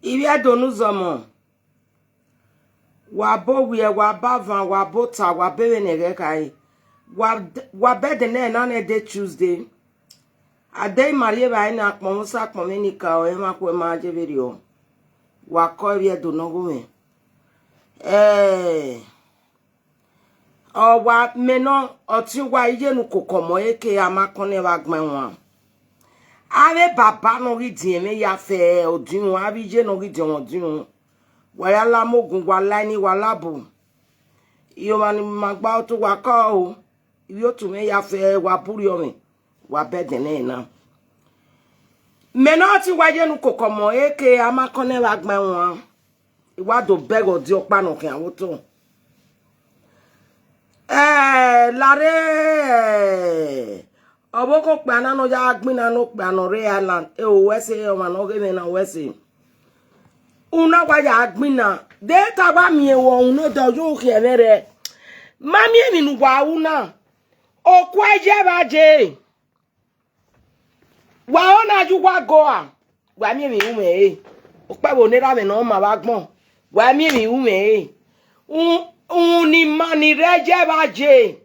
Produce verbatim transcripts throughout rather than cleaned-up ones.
Ivbi Ẹdo ne uzọmọ, wa bo wiẹ, wa ba van, wa bo ta, wa be vbene ẹghẹ khare. Wa, wa bẹdẹ nẹ na nẹ de Tuesday. A de ima rhie evbare na, akpọnmwẹ osa, akpọnmwẹ enikaro, emwa khuẹ ma je vberriọ. Wa kọ ivbi Ẹdo ne ọghomwẹ. Eh, ọ wa mẹ nọ, ọtẹn uwa iye ne ukoko ọmọ eke a ma kọn nẹ vbe agbọn ẹwaẹn. Avbe baba ne ọ ghi diẹn mwẹ ya fẹ ọdinrun, avbe iye ne ọ ghi diẹn mwẹ ọdinrun. Wa ya la mogun, wa la ini, wa la bu. Iye ọmwa ne ima gba otọ, wa kọ o. Ivbi otu mwẹ ya fẹ, wa burriọ mwẹ, wa bẹdẹ nẹ na. Mẹ ne ọtẹn uwa iye ne ukoko ọmọ eke a ma kọn nẹ vbe agbọn ẹwaẹn. I wa do bẹghe ọdiọkpa ne ọ khian vbe otọ. Eh, larre, eh, ọvbokhan okpia na ne ọ ya gbinna ne okpia ne ọ rre Ireland, e, uwẹ ẹse, ọmwa ne ọ ghe mwẹ na, uwẹ ẹse. Una wa ya gbinna, de te a wa miẹn vbe unu dọ ye ukhiẹmwẹ rẹ. Ma miẹn emwi ne uwa ru na, okua ye vbe aje. Wa rẹn na ye uwa go a, wa miẹn emwi ru mwẹ re. Okpẹvbo ne erha mwẹ ne ọ ma vbe agbọn, wa miẹn emwi ru mwẹ re. U-, unu ni ima ni rre ye vbe aje.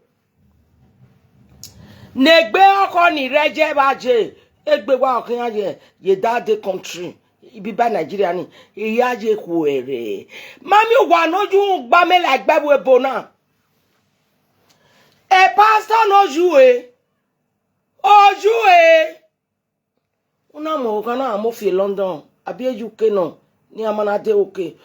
Ne egbe ọkhọ ni rre ye vbe aje, egbe wa ọ khian ye, ye that day country, ibiba Nigeria ni, I ya ye khuẹrhẹ. Ma miẹn uwa ne ọ ye uhunmwu gba mẹ la egbe vbe ebo na. E pastor ne ọ ye ue, ọ ye ue. Una mu ọghan na mu fi London, abi e U K nọ, ne iran ma na de oke.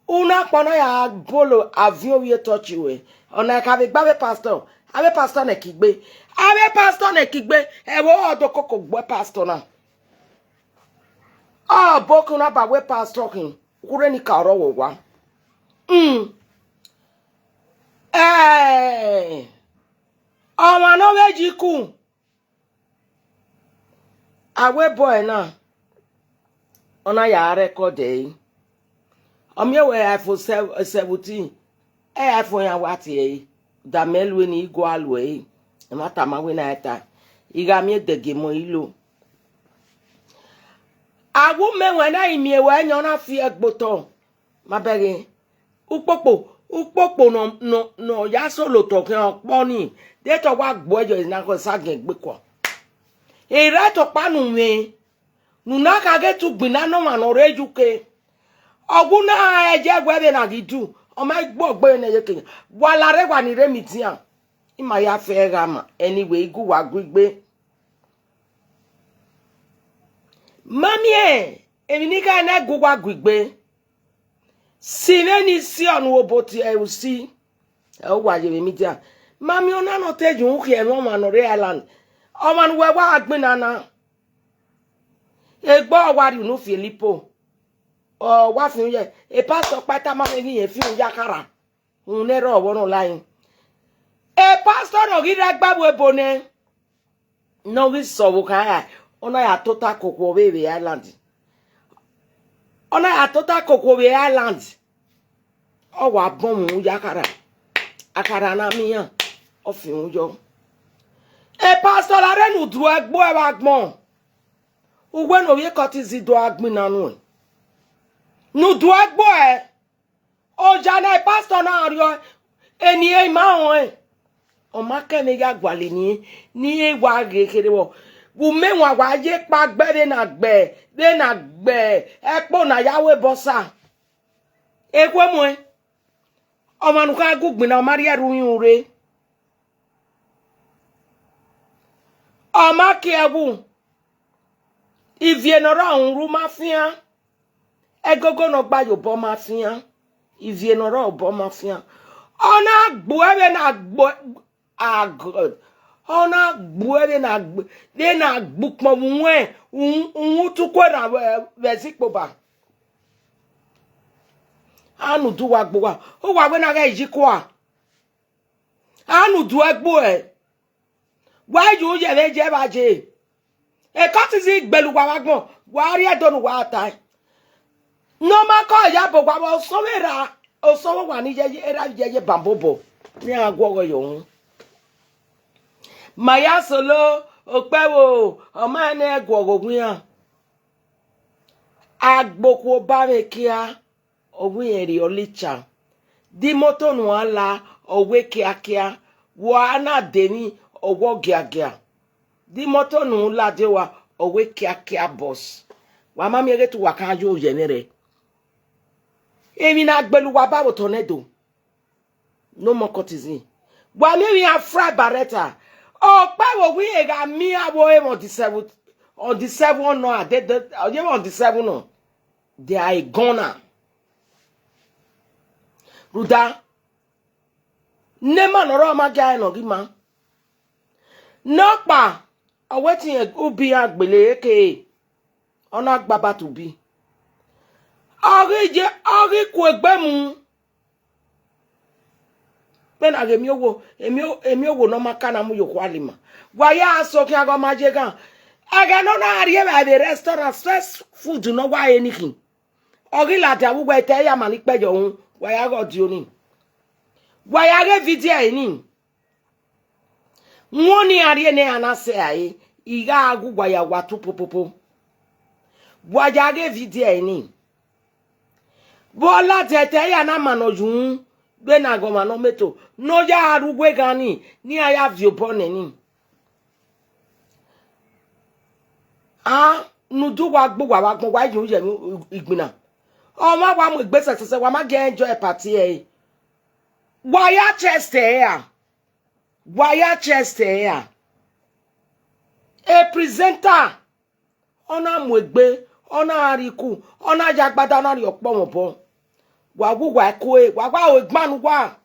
Una kpa na ya bolo aviẹn ovbi e touch ruẹ. Ọna ka vbe gbe avbe pastor, avbe pastor nẹ kigbe, avbe pastor nẹ kigbe, ẹvbo ọ do koko gbe pastor na. Ọ bọ ke una ba wẹ pastor khin, ukhu rre ni ka ọrọ wọ wa. Mm. Eh, ọmwa ne ọ vbe yi ku, a wẹ boy na, ọ na ya record ẹre. Ọ miẹn wẹ iPhone sev-, seventeen, ẹ iPhone iran wa tie ẹre, da mẹ lu eni, I gua lu ẹre, ẹmwata ma wẹ na ta, I gha miẹn dẹgiemọ ilo. A wu mẹ wẹ na, I miẹn wẹ yan na fi ẹgbe otọ, ma bẹghe. Ukpokpo, ukpokpo nọ, nọ, nọ ya solo otọ khian ọkpọ ni, de te ọ wa gbuẹ yọ, na khọ sa giẹn gbe kua. Erha tọkpa nu mwẹ, ne una ka ghe tu gbinna ne ọmwa ne ọ rre U K. Ọ gu na ẹjẹ wẹ vbe na ghi du, ọ ma gbe ọgbe ne ye ke. Wa la rre wa ni rre media. I ma ya fẹ gha ma, anyway, I gu wa gu igbe. Ma miẹn emwi ne I gha na gu wa gu igbe. Si vbene I si ọnii, obo tie ẹ usi. Ẹ u wa ye vbe media. Ma miẹn ọna ne ọ te ye uhunmwu khiẹmwẹ ọmwa ne ọ rre Ireland. Ọmwa ne uwẹ wa gbinna na. Egbe ọ wa rrie unu Filipo. Ọ wa fian ye. E pastor ọkpa tama mwẹ ghi irẹn fian ya khara. Uhunmwu ne ẹrọ ọvbọ nọ la rin. E pastor ne ọ ghi rre ẹgbe vbe ebo nẹ, ne ọ ghi sẹ ọvbokhan ra, ọ na ya tota koko vbe vbe Ireland. Ọ na ya tota koko vbe Ireland. Ọ wa bọ mu ya khara. Akhara na miẹn iran, ọ fian yọ. E pastor, la rre ne u du ẹgbe vbe agbọn. Uwẹ ne ovbi ekọtizi do a gbinna nuẹn. Ne u du ẹgbe. Oja ne pastor na rriọ, eni ẹre ima rẹn. Ọ ma kẹ mwẹ ya gualọ eni, ne I wa ghe kherhe vbọ. Vbe umẹ wan wa ye kpa gbe vbe na gbe, vbe na gbe ẹkpo na ya ru ebọ sa. Ekhue muẹn, ọmwa ne u kha gu gbinna, ọ ma rhie ẹre urinmwẹ rre. Ọ ma kie ẹwu, ivie ne ọ rrọọ uhunmwu ma fian, ẹgogo ne ọ gba ye obọ ma fian, ivie ne ọ rrọọ obọ ma fian. Ọ na gbuẹ vbe na gbuẹ, ah, God. Ọ na gbuẹ vbe na gbuẹ, vbe na gbe ukpọn vbe uwẹn, uhunmwu, uhunmwu utuku erhan vbe, vbe ẹzikpoba. A ne u du uwa gbe uwa, uwa wẹ na ghẹ yi kua. A ne u du ẹgbe ẹ. Wa ye uye vbe ye vbe aye. Ekọtizi gbele uwa vbe agbọn, wa rrie ẹdẹ ne uwa tae. Ne ọ ma kọ ya bọ uwa vbe osọmọ erha, osọmọ uwa ni ye, erha ye, ye banbobọ, ne iran guọghọ ye uhunmwu. Ma ya solo, okpẹvbo, ọ ma nẹ guọghọ owian. Agbokhuo ba mwẹ kia, ọ wẹ irẹn rhie ọlọ ica. De imoto ne uan la, ọ wẹ kiakia. Vbe uan na dẹ emwi, ọ wẹ giagia. De imoto ne u ladian owa, ọ wẹ kiakia, boss. Wa ma miẹn ghe te uwa ka yo ye ẹmwẹ rẹ. Emwi ne a gbele uwa ba vbe otọ nẹ do. No more courtesan. Wa miẹn emwi iran fry bareta. Ọkpa vbe owa irẹn gha miẹn avbe ọre on the seven, on the seven nọ, a de, de, ọ ye on the seven nọ. They are a gunner. Rhunmwuda, ne ima ne ọ rrọọ ma gie ẹre ne ọ ghi ma. Nọkpa, ọ wẹ te irẹn ubi iran gbele eke, ọ na gba batu ubi. Ọ ghi ye, ọ ghi ku egbe mu. Vbene a ghe emiọvwo, emio-, emiọvwo ne ọ ma ka na mu ye okhuo alima. Wa ya so khian ghe ọ ma ye ghan. Ẹghẹ ne ọ na rri evbare vbe restaurant, fast food ne ọ wa re ni khin. Ọ ghi ladian vbe uwẹ te ya ma ni kpẹyọ uhunmwu, wa ya ghe ọdio ni. Wa ya ghe vidio ẹre ni. Wọn ne iran rhie ne iran na sẹ rae, I gha gu uwa ya wa tu popopo. Wa ya ghe vidio ẹre ni. Vbe ọ ladian te ya na ma ne ọ yu uhunmwu, vbene aghọmwa ne ọ meto, ne ọ ya ru uwu eghan ni, ne iran ya viọ obọ nẹ ni. A, ne udu wa gbe uwa vbe agbọn, wa yi ye igbinna. Ọmwa wa mu egbe sẹsẹsẹ, wa ma gie enjoy party ẹre. Wa ya chest ẹre ra? Wa ya chest ẹre ra? A presenter, ọ na mu egbe, ọ na rhie iku, ọ na ya agbada, ọ na rhie ọkpọ mwẹ obọ. Wa wu uwa ẹko ẹre, wa wa ru egbe ne uwa.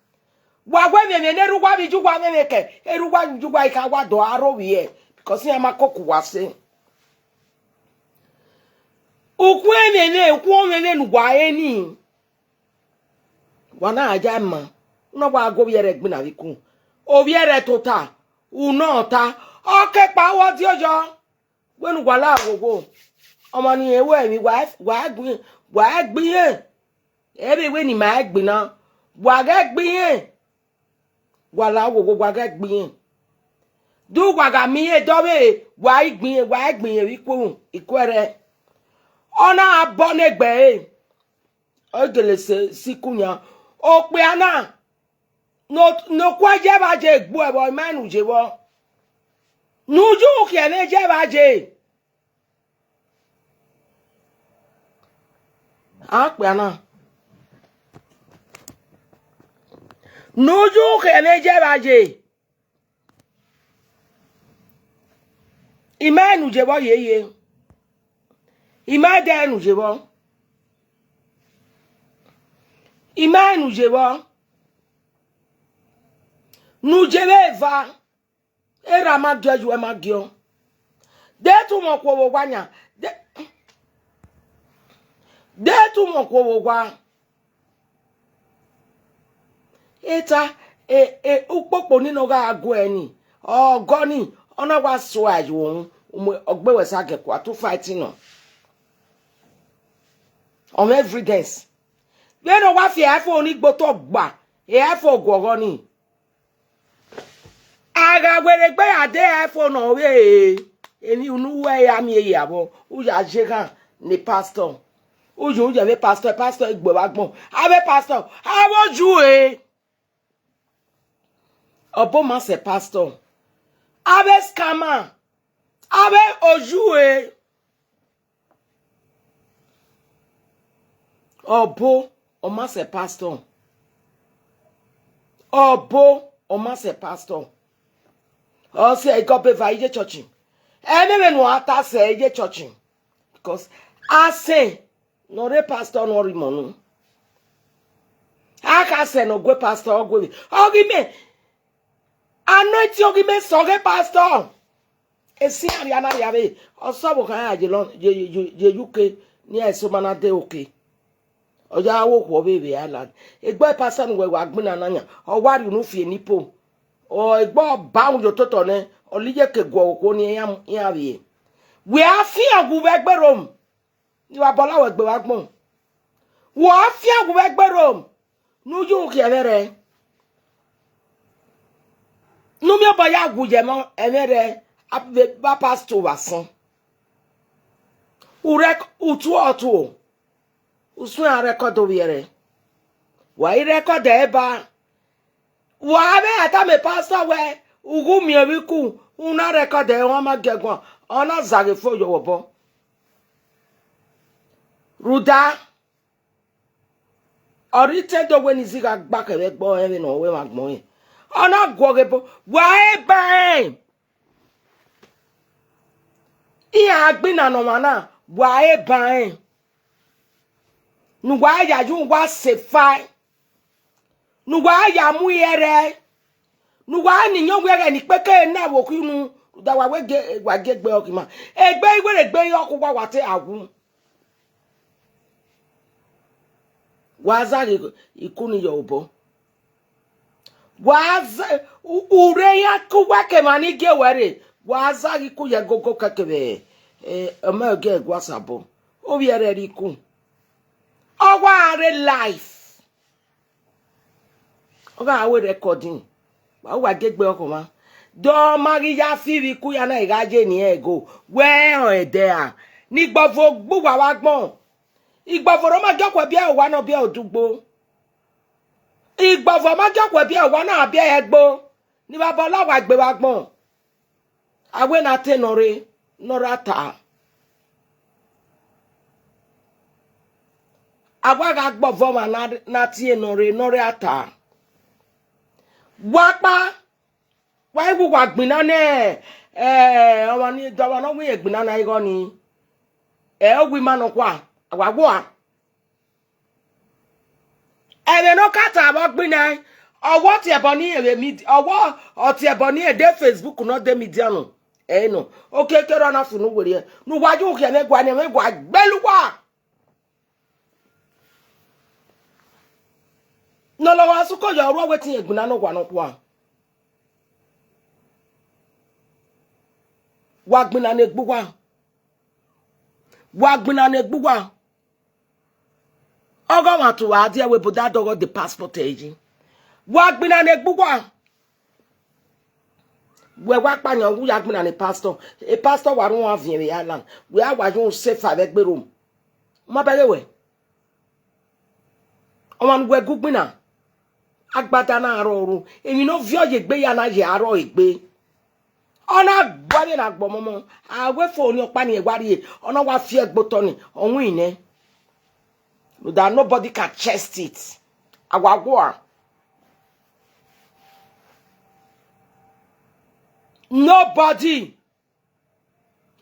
Wa wẹ emwi ne erha uwa vbe iye uwa mwẹ kẹ, erha uwa vbe iye uwa i kha wa do aro vbiẹ, because iran ma koko uwa sẹ. Ukhuẹn mwẹ, ukhuẹn mwẹ ne uwa re ni. Wa na ya ma, u na wa gu ovbi ẹre gbinna vbe iku. Ovbi ẹre tota, u nọ ta, ọ ke kpa wẹ ọ die oyọ. Wẹ ne uwa la wowo. Ọmọ ni rẹn wẹ emwi, wa, wa gbe, wa gbe irẹn. Ẹ vbe wẹ ne ima gbe na, wa ghẹ gbe irẹn. Wa la wowo, wa ghẹ gbe irẹn. De uwa gha miẹn irẹn dọvbe, wa i gbe irẹn, wa i gbe irẹn vbe iku, ikuẹrẹ. Ọ na bọ ne egbe ẹre. Ọ gele sẹ, sẹ iku yan. Okpia na, ne o, ne okua ye vbe aye gbe ẹvbo, ima rẹn ne u ye vbọ. Ne u ye ukhiẹmwẹ ye vbe aye. Akpia na. Ne u ye ukhiẹmwẹ ye vbe aye. Ima rẹn ne u ye vbọ yeye. Ima dẹ rẹn ne u ye vbọ. Ima rẹn ne u ye vbọ. Ne u ye vbe eva. Erha ma gie ọ, yu ẹ ma gie ọ. De tu mwẹ okuo vbe owa yan. De, de tu mwẹ okuo vbe owa. Eta, e, e, ukpokpo ni ne ọ gha gu ẹre ni, ọgọ ni, ọ na wa sua ye uhunmwu, ọ gbe wẹ sa gẹ kua tu fighting nọ. Ọ mwẹ evidence. Vbene ọ wa fi iPhone ni gbe otọ gba, iPhone guọghọ ni. A gha werriegbe ya de iPhone ọvbehe, emwi unu uwẹ ya miẹn ye avbe, u ya ye ghan ne pastor. U ye, u ye vbe pastor, pastor i gbe vbe agbọn. Avbe pastor, avbe oyu e. Ọbo ma sẹ pastor. Avbe scammer, avbe oyu e. Ọbo, ọ ma sẹ pastor. Ọbo, ọ ma sẹ pastor. Ọ sẹ igọbeva iye church. Ẹmwẹ vbene uan ta sẹ iye church. Because asẹ ne ọ rre pastor ne ọ rhie imẹ unu. A kha sẹ ne ọ gue pastor, ọ gue vbe. Ọ ghi mẹ anointing, ọ ghi mẹ sẹ ọghe pastor. Esi iran rhia na rhia vbe, ọ sẹ ọvbokhan iran ye Lon-, ye, ye, ye, ye U K, ne iran eso ma na de oke. Ọ ya ru okhuo vbe vbe Ireland. Egbe pastor ne uwẹ wa gbinna na yan, ọ wa rhie unu fi eni po. Ọ egbe ọba unu ye ototọ nẹ, ọ la iye ke guọghọ okhuo ne iran, iran vbiẹ. Wẹ a fian wu vbe ẹgbẹe Rome. Ne wa bọlọ wẹ gbe vbe agbọn. Wa fian wu vbe ẹgbẹe Rome. Ne u ye ukhiẹmwẹ rẹ. Ne u miẹn obọ ya wu ye ẹmwẹ, ẹmwẹ rẹ, a, vbe, vbe pastor vbe asọn. U rec-, u tuo ọtuo. U suẹn a record ovbi ẹre. Wa i record ẹre ba. Wa vbe a tama pastor wẹ, u ghu miẹn vbe iku, u na record ẹre, ọ ma gie guan, ọ na zaghe fo ye ọvbọ. Rhunmwuda, ọ rhie itẹn do wẹ ne izigha gba khẹ vbe ẹgbẹe ọnrẹn vbene ọ ru emwa agbọn rẹn. Ọ na guọghọ ebo, wa re ba rẹn. Iran gbe ina ne ọmwa na, wa re ba rẹn. Ne uwa ya ye uwa sefa ẹe. Ne uwa ya mu irẹrẹ ẹe. Ne uwa ni yan wẹ ẹghẹ ne ikpeke na vbe okhiunu, da wa wẹ gie, wa gie egbe ọkhe ima. Egbe iwere egbe ọkhe uwa wa te a wu. Wa zaghe iku ni ye obọ. Wa za-, u-, u rre iran ke uwa ke emwa ni gie wẹ rre. Wa zaghe iku ye gogo kẹkẹ vbe, eh, ọmọ ẹgẹ gua sabọ. Ovbi ẹre rre iku. Ọ wa rre life. Ọ gha ru recording. Wa, wa gie egbe ọkhe ọmwa. De ọ ma ghi ya fi vbe iku ya na, I gha ye eni ẹnrẹn go. Wẹ rẹn ẹdẹ ra? Ne igbọvo gbe uwa vbe agbọn. Igbọvo ne ọ ma gie ọkhuẹ biẹ owa ne ọ biẹ odugbo. Igbọvo ma gie ọkhuẹ biẹ owa ne a biẹ ẹre gbo. Ne I vbe abọ la wa egbe vbe agbọn. A wẹ ne a te nọ rre, ne ọ ra ta. A wa gha gbe ọvọ ọmwa na, na tie nọ rre, ne ọ ra ta. Wa kpa, wa i wu wa gbinna nẹ, eh, ọmwa ni, dọmwa ne ọ wẹ irẹn gbinna na igho ni. Ẹ, ọ wẹ ima nọkhua, a wa wua. Ẹmwẹ ne ọ ka ta vbe ọ gbinna, ọ wẹ ọ tie ẹbọ ni vbe mid-, ọ wẹ ọ tie ẹbọ ni de Facebook nọ de media nọ. Ẹ nọ, okiekie rọ na funu werriẹ. Ne uwa ye ukhiẹ mwẹ gua ne ẹmwẹ gua gbẹlẹ uwa. Ne ọ lọghọ asuko yọ, ọ ru ọvbokhan irẹn gbinna ne owa nọkhua. Wa gbinna ne egbe uwa. Wa gbinna ne egbe uwa. Ọghe ọmwa tu wa dia wẹ boda dọghọ de passport ẹre yi. Wa gbinna ne egbe uwa. Wẹ wa kpa yan, u ya gbinna ne pastor. E pastor wa rhunmwuda viẹn vbe island. Wẹ a wa ye un sefa vbe ẹgbẹe Rome. Ma bẹghe wẹ. Ọmwa ne uwẹ gu gbinna. Agbada na rrọọ ru. Emwi ne ọ viọ ye egbe ya na ye arrọọ egbe. Ọ na gua vbe na gbe ọmọmọ, a wẹ fo orhiọn ọkpa ni wa rrie, ọ na wa fi ẹgbe otọ ni, ọ winna. That nobody can chest it. A wa wua. Nobody.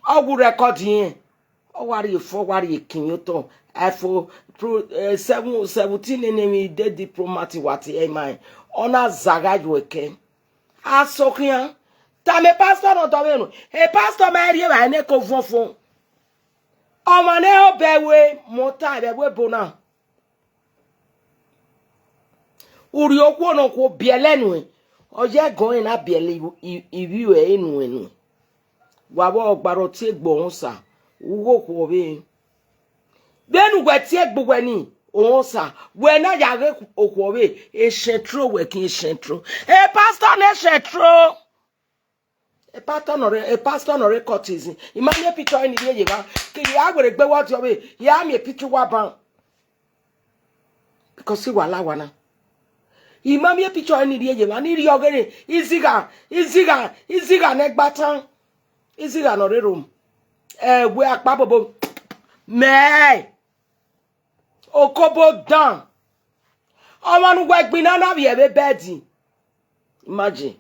Ọ wu record irẹn. Ọ wa rhie fo, ọ wa rhie kinmwi otọ. Ẹfo, pro-, eh, seven, seventeen nene emwi de diplomat wa tie ẹre ma rẹn. Ọ na zagha ye ẹkẹ. A so khian. Tama pastor ne ọ dọvbe unu. E pastor ma rhie evbare ne ko vuọn fo. Ọmwa ne obẹ we, mẹ ọ ta vbe ẹvbo ebo na. Urhi okhuo ne okhuo biẹlẹ nuẹn, ọ ye ẹgọn ẹre na biẹlẹ ivbi, i-, ivbi ruẹ nuẹn nuẹn. Wa vbe ọgbarọ tie egbe ọnrẹn osa, u ghe okhuo vbe. Vbene uwẹ tie egbe uwẹ ni, ọnrẹn osa, wẹ na ya ghe okhuo vbe, eshẹn tro wẹ kin eshẹn tro. E pastor ne eshẹn tro. E pastor nọ rre, e pastor nọ rre cultism. I ma miẹn picture ni rhie ye evba. Kevbe a were egbe wẹ ọdiọvbe, ya miẹn picture uwa ban. Because wa la owa na. I ma miẹn picture ni rhie ye evba, ni rhie ọghe ne izigha, izigha, izigha ne ẹgbatan. Izigha nọ rre Rome. Ẹ wẹ akpa bobo. Mẹ. Okobo dan. Ọmwa ne uwẹ gbinna na vbiẹ vbe bed. Imagine.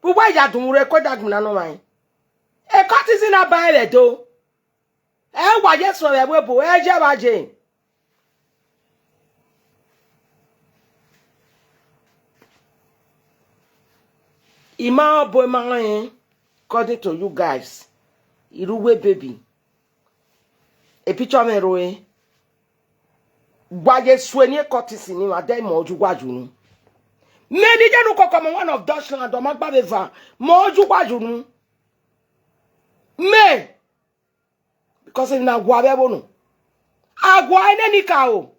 Vbe uwa ya dunmwu rre, ko da gbinna ne ọmwa rẹn. E cultism na ba ẹre do. Ẹ wa ye suẹn vbe ẹvbo ebo, ẹ ye vba ye. I ma rẹn obọ, I ma rẹn, according to you guys. I rre uwu baby. E picture mwẹ rre. Wa ye suẹn eni cultism ni, wa dẹ mẹ ọ ye uwa ye unu. Mẹ ne I ye ne ukọkọ mẹ one of Dutchland, ọ ma gba vbe eva, mẹ ọ ye uwa ye unu. Mẹ, because emwi ne a gua vbe ẹvbo unu. A gua ẹnẹ ni ka o.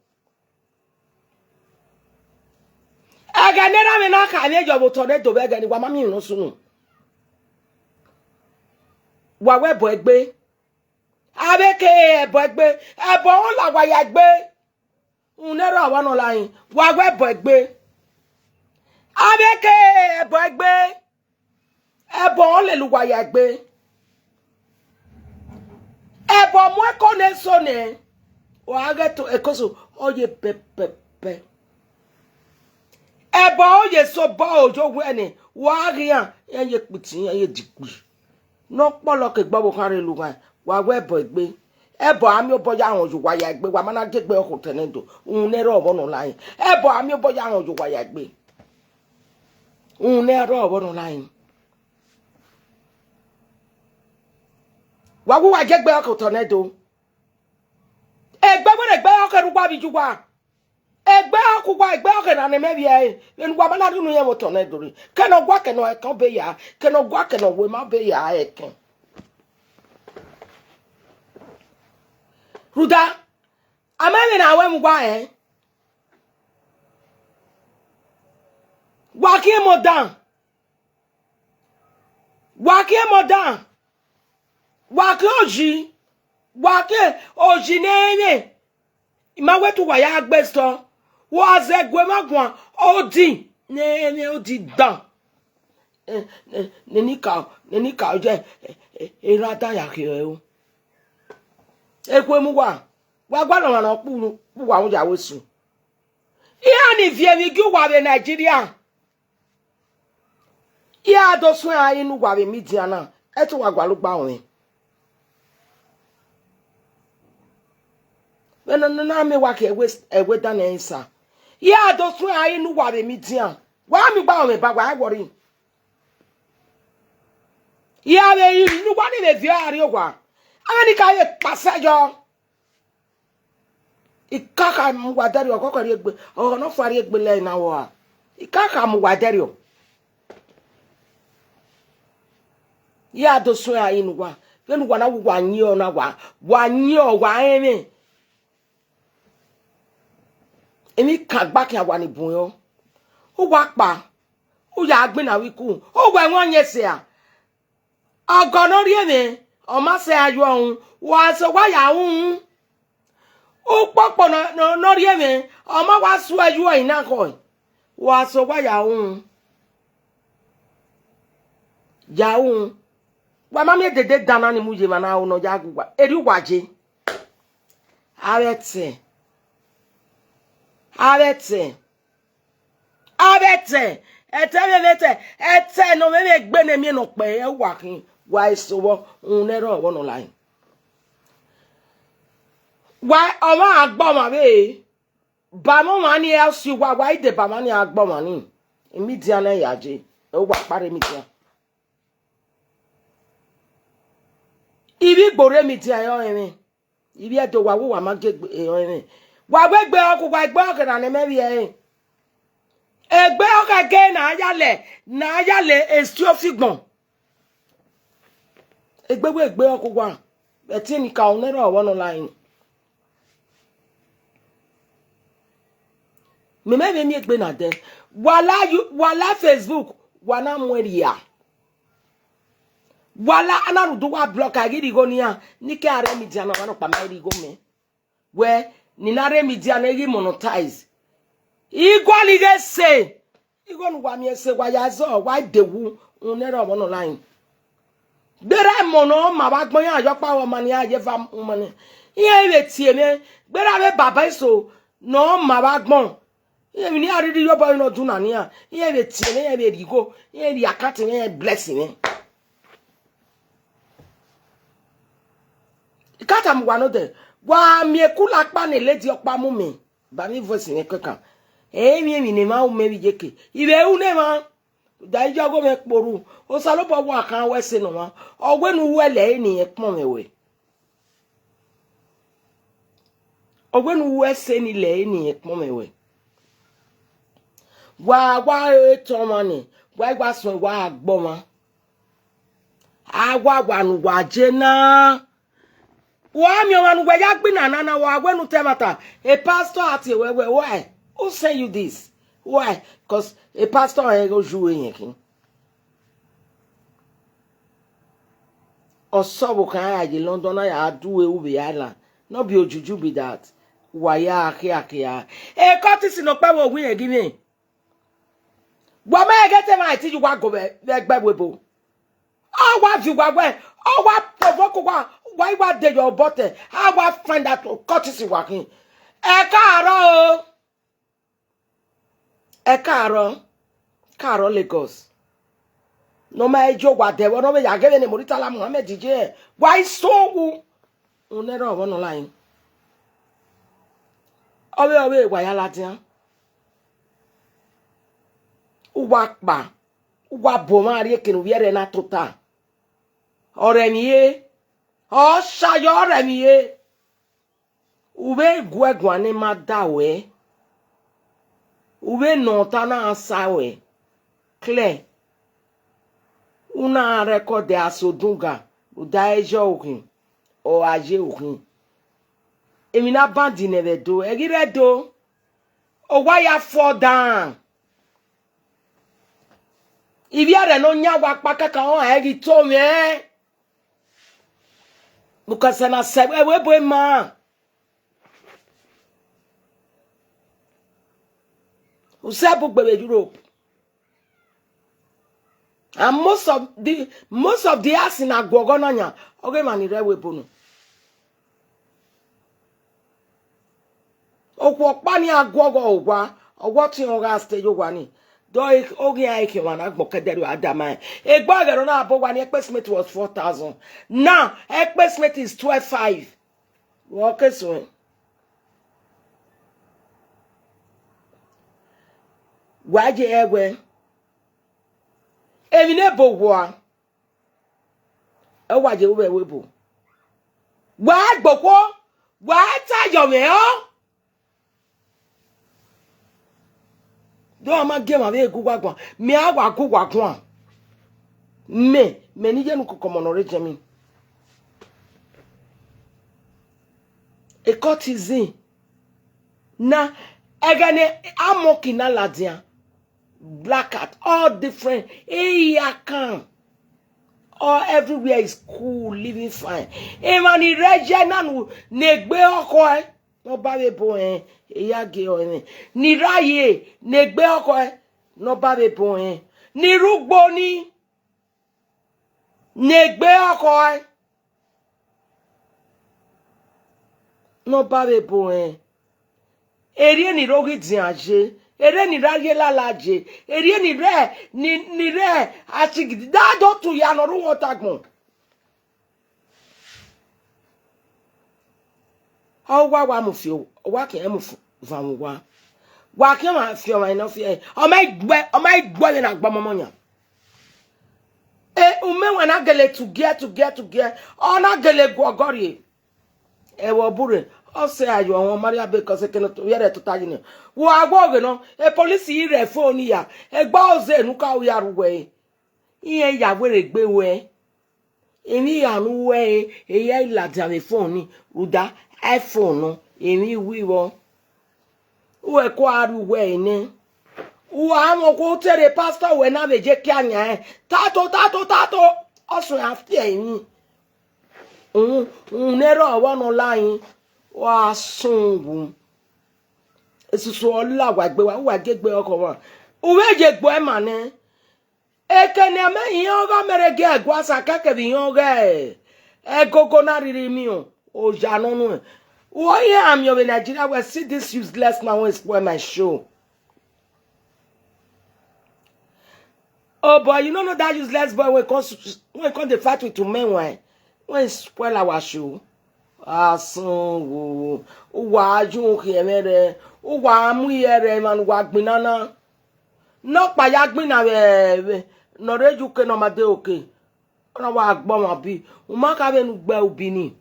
Ẹghẹ ne erha mwẹ na kha vbe yọ vbe otọ ne do vbe ẹghẹ ni, wa ma miẹn emwi ne ọ sunu. Wa wẹ bọ egbe. Avbe ke ẹbọ egbe, ẹbọ ọ la uwa ya egbe. Unẹ rrọọ vbọ nọ la rin, wa wẹ ẹbọ egbe. Avbe ke ẹbọ egbe, ẹbọ ọ lele uwa ya egbe. Ẹbọ mu ẹko ne eso nẹ, wa ghẹ to ẹkoso, ọ ye pẹpẹpẹ. Ẹbọ ọ ye eso bọ ojo wẹ nẹ, wa ghian, iran ye kpiti, iran ye dikpi. Ne ọ kpọlọ ke egbe ọvbokhan rre lughan, wa wẹ ẹbọ egbe. Ẹbọ a miẹn obọ ya rọnmwẹ uwa ya egbe, wa ma na gie egbe ọkhọ otọ nẹ do, unẹ rrọọ vbọ nọ la rin. Ẹbọ a miẹn obọ ya rọnmwẹ uwa ya egbe. Unẹ rrọọ vbọ nọ la rin. Wa wu wa gie egbe ọkhọ otọ nẹ do. Egbe wẹ ne egbe ọkhọ rre uwa vbe iye uwa. Egbe ọkhọ uwa, egbe ọkhọ na ne mẹ vbiẹ ẹre, vbene uwa ma na rhie unu yẹn vbe otọ nẹ do rre. Kẹ ne ọ gua, kẹ ne ọ ẹkẹn ọ be ya, kẹ ne ọ gua, kẹ ne ọ wẹ ma ọ be ya ẹkẹn. Rhunmwuda, a ma vbe na wẹ mu uwa rẹn. Wa khian emọ dan. Wa khian emọ dan. Wa khian oyi. Wa khian oyi ne ẹ i mwẹ. I ma wẹ te uwa ya gbe sọ. Wa zẹ gue mwa guan, odi ne ẹ i mwẹ odi dan. Eh, eh, ne eni ka, ne eni ka, ọ jẹ, eh, eh, erha dan ya khian ẹre o. Ekhue mu uwa, wa gualọ ọmwa ne ọ kpu, kpu uwa mu ya wẹ esu. Iran ni viọ emwi gie uwa vbe Nigeria. Iran do suẹn a inu uwa vbe media na, ẹ te uwa gualọ gba ruẹn. Vbene ọ na miẹn wa ke ẹwe, ẹwe dan ne ẹ i sa. Iran do suẹn a inu uwa vbe media. Wa miẹn gba ruẹn ba wa ẹ wọrri. Iran vbe inu uwa ni vbe viọ a rrie owa. Avbe ni ka ye kpasẹ yọ. I ka kha mu uwa dẹrriọ, ọkhọkhọ rhie egbe, ọkhọ ne ọ fua rhie egbe lẹ na vbe ọra. I ka kha mu uwa dẹrriọ. Iran do suẹn a inu uwa, vbene uwa na wa, uwa yin ọ na wa, wa yin ọ, wa rẹn mwẹ. Emwi kan gba khian wa ni bun yọ. Uwa kpa, u ya gbinna vbe iku, uwa ẹmwẹ ọyẹn sẹ a. Ọgọ ne ọ rhie mwẹ, ọ ma sẹ a yo ọhun, wa sẹ owa ya ru uhunmwu. Ukpokpo ne ọ, ne ọ, ne ọ rhie mwẹ, ọ ma wa suẹ yo ẹre na khọe, wa sẹ owa ya ru uhunmwu. Ya ru uhunmwu. Wa ma miẹn dede dan na ni mu ye emwa na ro ne ọ ya gu uwa, erriọ uwa ye. Avbe ẹtẹ. Avbe ẹtẹ. Avbe ẹtẹ, ẹtẹ vbe ẹmwẹ ẹtẹ, ẹtẹ ne ọ mwẹ vbe egbe ne miẹn ne ọ kpẹre uwa khin, wa eso vbọ, rhunmwuda ẹre ọvbọ nọ la rin. Wa ọmwa a gba ọmwa vbe, ba mwẹ ọmwa ni, ẹ si uwa, wa i deba ọmwa ni a gba ọmwa ni. Media na ya je, ẹ uwa kparre media. Ivbi Igbo rre media ọrọre mwẹ. Ivbi Ẹdo wa wẹ uwa ma gie egbe ọrọre mwẹ. Wa wẹ egbe ọkhe, wa egbe ọkhe na ne mẹ vbiẹ ẹre. Egbe ọkhe ghe ne a ya lẹ, ne a ya lẹ esi ofigbọn. Egbe wẹ egbe ọkhe uwa, ẹtin ni ka unu ẹre ọvbọ nọ la rin. Mẹ mẹ vbe miẹn egbe na dẹ. Wa la yu-, wa la Facebook, wa na mu ẹre ria. Wa la, a na rhunmwuda uwa block a ghi rhie igho ne iran, ne I ke a rre media na, ọmwa nọkpa ma rhie igho mẹ. Wẹ, ne I na rre media na, I ghi monetize. I gualọ ighe ẹse. Igho ne uwa miẹn ẹse, wa ya zọ, wa de wu, rhunmwuda ẹre ọvbọ nọ la rin. Gberra emọ ne ọ ma vbe agbọn, iran ye ọkpa vbe ọma ne iran ye eva ọma nẹ. Iran vbe tie mwẹ, gberra avbe baba eso ne ọ ma vbe agbọn. Iran emwi ne iran rhirhi ye obọ ne ọ duna ne iran, iran vbe tie mwẹ, iran vbe rhie igho, iran rhie account mwẹ, iran bless mwẹ. I ka tama uwa nodẹ, wa miẹn kula ọkpa ne lady ọkpa mu mẹ, ba mwẹ voice mwẹ kẹkan. Ẹ i mwẹ emwi ne emwa ru mẹ vbe iyeke, I vbe ru ne emwa. Da iyọghọ mwẹ kporu, Osanobua wa khan wẹ ẹse ne ọmwa, ọ wẹ ne u ru ẹlẹ ẹre ne irẹn kpọnmwẹ ruẹ. Ọ wẹ ne u ru ẹse ni lẹ ẹre ne irẹn kpọnmwẹ ruẹ. Wa, wa re tọn ọmwa nẹ, wa i wa suẹn, wa gbe ọmwa. A wa wa ne uwa je na. Wa miẹn ọmwa ne uwẹ ya gbinna na na, wa wẹ ne u ta ẹmwata, a pastor a tie wẹ wẹ, why? Who send you this? Why? Because a pastor ọnrẹn ghe oyu ẹre irẹn khin. Ọsọ vbe okhan ya ye London, na ya du ẹre vbe island. No be ojuju be that. Wa ya khiakhia. E courtesy nọ kpẹvbe owu irẹn ghi mwẹ. Wa ma ẹghẹ te emwa ẹtin ye uwa go vbe, vbe ẹgbẹ ẹvbo ebo. Ọ wa viọ uwa wẹ, ọ wa provoke uwa, wa i wa de ye obọ otọ, a wa find out courtesy wa khin. Ẹ kaarọ o. Ẹ kaarọ, kaarọ Lagos. Ne ọ ma je owa dẹ vbe, ọ nọ vbe ya ghe vbene Murtala Muhammed je, wa i sẹ owu. Unẹ rrọọ vbọ nọ la yin. Ọ vbe, ọ vbe wa ya ladian. Uwa kpa, uwa bu ọmwa rrie eke ne uvbiẹrẹ na tota. Ọ rẹ emwi re, ọ sha yọ, ọ rẹ emwi re. U vbe gu ẹguan ne ma da ruẹ, u vbe nọ ọta na sa ruẹ, clear. U na record asodunga, u da ẹzọ ukhin, ọ gha ye ukhin. Emwi na band nẹ vbe Ẹdo, ẹ ghi rre Ẹdo, owa ya fall down. Ivbiẹrẹ ne ọ yan wa kpa kaka, ọ rẹn ghi to mwẹ. Because na sẹ ẹvbo ebo ma. U sẹ bu gbe vbe Europe. And most of the, most of the house na guọghọ na yan, ọ ghe emwa ni rre ẹvbo ebo nọ. Okhuo ọkpa ni a guọghọ owa, ọ wa ọtiẹn ọ gha stay ye owa ni. Do oghian ẹre khian ọmwa na gbọn kẹdẹrriọ a da ma rẹn. Egbe ọghẹe ne ọ na bọ owa ni, ekpe cement was four thousand. Now, ekpe cement is twelve five. Vbe ọ ke suẹn? Wa ye ẹwẹ. Emwi ne ebo wua, ẹ wa ye vbe ẹvbo ebo. Wa gbe okhuo, wa ta yọ mwẹ ọ. Do a ma gie emwa vbe gu uwa guan, mẹ a wa gu uwa guan. Mẹ, mẹ ne I ye ne ukọkọ ọmọ ne ọ rre Germany. Ekọtizin na, ẹghẹ ne a monkey na ladian, black cat, all different, eyakan, all everywhere is cool, living fine. Emwa ni rre ẹyẹ na nu, ne egbe ọkhọe, ne ọ ba vbe ebo rẹn, eya gie ọre mwẹ. Ni rre aye, ne egbe ọkhọe, ne ọ ba vbe ebo rẹn. Ni rre ugbo ni, ne egbe ọkhọe, ne ọ ba vbe ebo rẹn. Erriọ ni rre oghidian ye, erriọ ni rre arrie lala ye, erriọ ni rre, ni, ni rre asigidi. Da do tu ya ne ọ rre uwọta agbọn. Ọ wa wa mu fi, ọ wa khian mu fu-, van vbe owa. Wa khian ọmwa fi ọmwa ne ọ fi ẹre. Ọ ma gbe, ọ ma gbe vbene a gbe ọmọmọ yan. E, umẹ wan na gele tugiẹ, tugiẹ, tugiẹ. Ọ na gele gu ọgọ rrie. Ẹvbo ọ burre, ọ sẹ ayo ọmwa Maria Bekọs, eke ne ovbi ẹre tota yi nẹ. Wa wẹ ọghe nọ, e police yi rre phone ya, egbe ọzẹ ne u ka ru ya ru wẹ. Irẹn ya werriegbe ruẹ. Emwi iran ne u ru ẹre, eya i ladian vbe phone ni, rhunmwuda iPhone nọ, emwi i wi vbọ. Uwẹ kua rrie uwẹ ẹre nẹ. Uwa mwẹ okhuo te rre pastor wẹ na vbe je kie ayan rẹn. Tato, tato, tato. Ọ suẹn a tie emwi. Uhunmwu, uhunmwu ne erha ọvbọ nọ la yin, wa sun wu. Esusu ọ la wa egbe wa, uwa gie egbe ọkhọ mwa. U vbe ye egbe ma nẹ. Eke ne a mẹ iran ọghe mẹ rre gie ẹguae sa kẹkẹ vbe iran ọghe ẹgogo na rhirhi miẹn oya ne ọ nuẹn. Uwẹ iran miẹn vbe Nigeria wẹ, see this useless man wey spoil my show. Oh boy, you no know that useless boy wey come s-, wey come dey fight with Umenwan, wey spoil our show. Asan wo, uwa yu khian mwẹ rẹ, uwa mu iye rẹ emwa ne uwa gbinna na. Ne ọkpa ya gbinna vbe, vbe, ne ọ rre U K ne ọ ma de oke. Ọ na wa gbe ọmwa bi, u ma kha vbene u gbe ubi ni.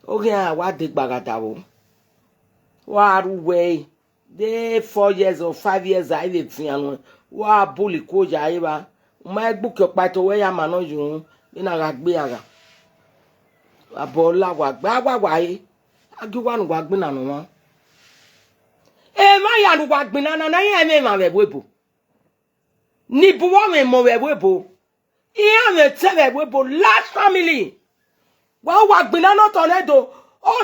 Oghian wa degba gha davbo. Wa ru wẹ ẹre. De four years or five years a i vbe fian nuẹn, wa bully kuo ya evba. U ma gbe uki ọkpa ẹto wẹ ya ma nọ yunmwu, vbene a gha gbe iran gha. Abọ la wa gbe, a wa wa re, a gie uwa ne uwa gbinna ne ọmwa. Emwa hia ne uwa gbinna na, na iran mwẹ emwa vbe ẹvbo ebo. Ni bu vbe ọmwẹ emọ vbe ẹvbo ebo. Iran mwẹ tẹ vbe ẹvbo ebo, large family. Wa wa gbinna ne tornado,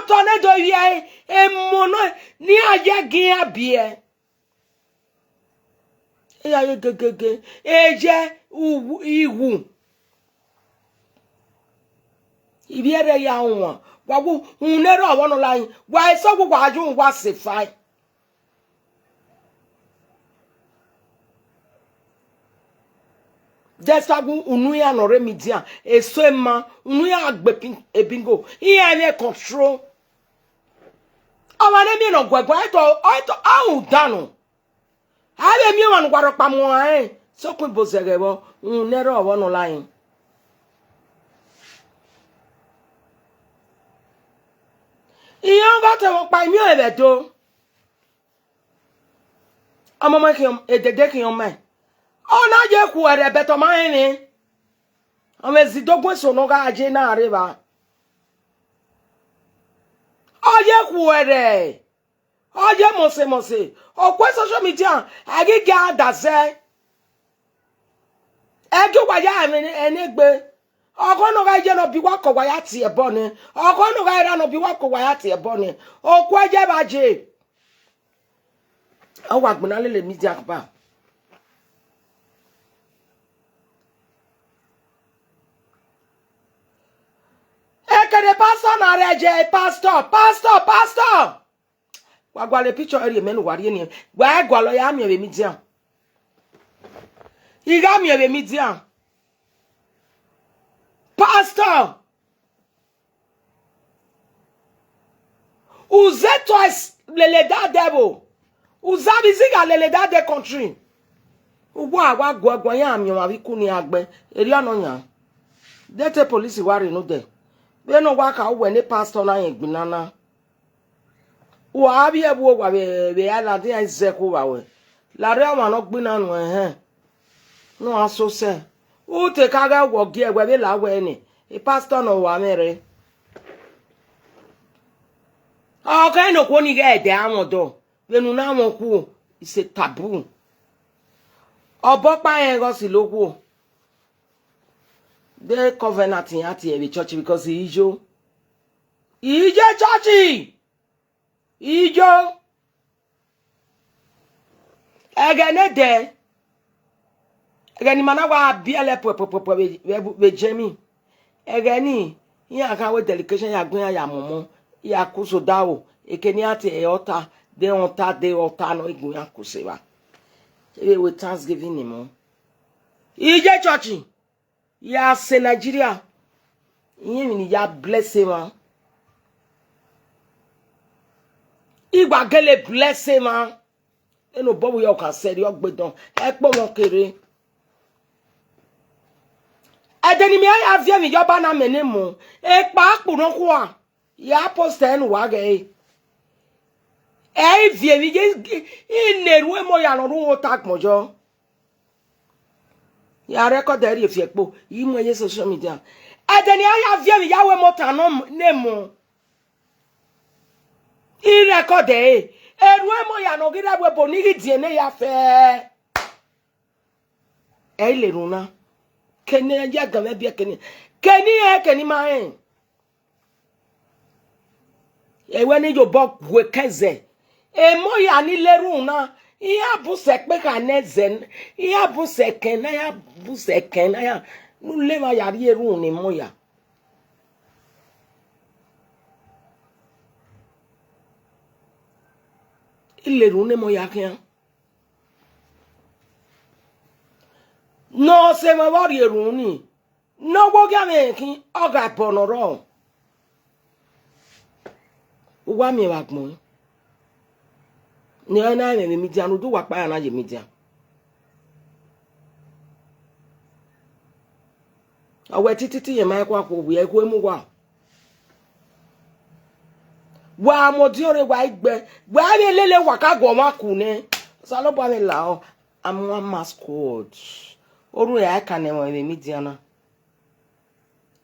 tornado ye emọ nọ ne iran ye gie iran biẹ. Iran ye gegege, eye, uwu, iwu. Ivbi ẹrrẹ ya wan, wa wu, unu ẹrrẹ ọmwa nọ la yin, wa eso wu wa yu wa sefa. That's why unu iran nọ rre media, eso ima, unu iran gbe pin-, ebingo, iran ẹmwẹ control. Ọmwa ne miẹn ne ọ guẹguẹ, ọ i to, ọ i to, a ru dan nọ. A vbe miẹn ọmwa ne uwa rhọkpa mu ọnrẹn, sokun ibo zẹghẹ vbọ, unu ẹrrẹ ọmwa nọ la yin. Iran gha tẹ mwẹ ọkpa, I miẹn ọnrẹn vbe Ẹdo. Ọmọmọ khian, edede khian ọmọ. Ọ na ye khuẹrhẹ, but ọ ma rẹn mwẹ. Ọmwa ezidogun eso ne ọ gha ye na rre evba. Ọ ye khuẹrhẹ. Ọ ye mọse mọse. Ọ kue social media, a ghi gie a da zẹ. Ẹdẹ uwa ya ẹmwẹ ẹnegbe. Ọghọ ne ọ gha ye ne ọ bi uwa kọ, wa ya tie ẹbọ nẹ. Ọghọ ne ọ gha ra ne ọ bi uwa kọ, wa ya tie ẹbọ nẹ. Okue ye vba ye. Ọ wa gbinna lele media kpa. Ekene pastor na rre je, pastor, pastor, pastor. Wa gualọ picture rhie mẹ ne uwa rhie ni. Wa gualọ ya miẹn vbe media. I gha miẹn vbe media. Pastor. U zẹ toys lele da devil. U zẹ avbe izigha lele da de country. Uwa wa guọguọ ya miẹn ọmwa vbe iku ni agbẹ. Erriọ nọ yan. De te police wa rre nodẹ. Vbene uwa kha uwẹ ne pastor na rẹn gbinna na. Wa vbe ẹvbo owa vbe, vbe island iran zẹ khuo vbe awẹ. Larre ọmwa ne ọ gbinna nuẹn hẹn. Ne uwa so sẹ. U te ka ghẹ wọ gie wẹ vbe la wẹ nẹ, e pastor ne ọ wa mwẹ rre. Ọ khẹ ne okhuo ni ghẹ ẹdẹ amwẹ ọdọ, vbene u na mwẹ okhuo, it's a taboo. Obọ ọkpa rẹn ghe ọ si lo okhuo. De covenant iran tie vbe church because ijo. Iye church. Ijo. Ẹghẹ ne dẹ, ẹghẹ ne ima na wa biẹlẹ puẹpuẹpuẹpuẹ vbe, vbe, vbe Germany. Ẹghẹ ni, iran kha wẹ delegation ya gu iran ya mọmọ, ya ku sodaro, eke ne iran tie ẹre ọta, de ọta, de ọta nọ i gu iran ku se evba. Vbe wẹ Thanksgiving ni mọ. Iye church. Ya sẹ Nigeria, irẹn emwi ne I ya bless emwa. I wa gele bless emwa. Ene obọ vbe ya ọkan sẹrriọ gbe dọn, ẹkpo mwẹ kere. Ẹdẹ ne imẹ ya viọ emwi ye ọba na mẹ ne mu, ekpa akpu nọkhua, ya post ẹre ne uwa ghẹ re. Ẹ i viọ emwi ye, I na erhuẹn emọ ya ne ọ rre ota agbọn yọ. Ya record ẹre rhie fi ẹkpo, I mu ẹre ye social media. Ẹdẹ ne iran ya viọ emwi ya ru emọ ota nọ ne mu. I record ẹre, erhuẹn emọ ya ne ọ ghi rre ẹvbo ebo ne I ghi diẹn ne ya fẹ. Ẹ i le erhunmwu na. Kene ya gan mwẹ biẹ kene. Kene irẹn kene ima rẹn. Ẹwẹ ne Iyobọ gue kẹn zẹ. Emọ ya ni le erhunmwu na, iran bun sẹ ẹkpekha ne zẹ, iran bun sẹ ẹkẹn na, iran bun sẹ ẹkẹn na, iran ne u le emwa ya rhie erhunmwu ne emọ ya. I le erhunmwu ne emọ ya khian. Ne ọ sẹ emwa vbe ọ rhie erhunmwu ni, ne ọ wo ghi amwẹ khin, ọ gha bọ ne ọ rrọọ. Uwa miẹn vbe agbọn. Ne ọ na mwẹ vbe media, ne u do wa kpa ya na ye media. Ọ wẹ tititi yẹn ma i kua khuo, wẹ i khuo mu uwa. Wa mu odiọn rre, wa i gbe, wa vbe lele wa ka gu ọmwa ku nẹ. Osanobua mwẹ lahọ, a mu a ma squad. Orhu ẹre a i ka nẹ ẹmwẹ vbe media na.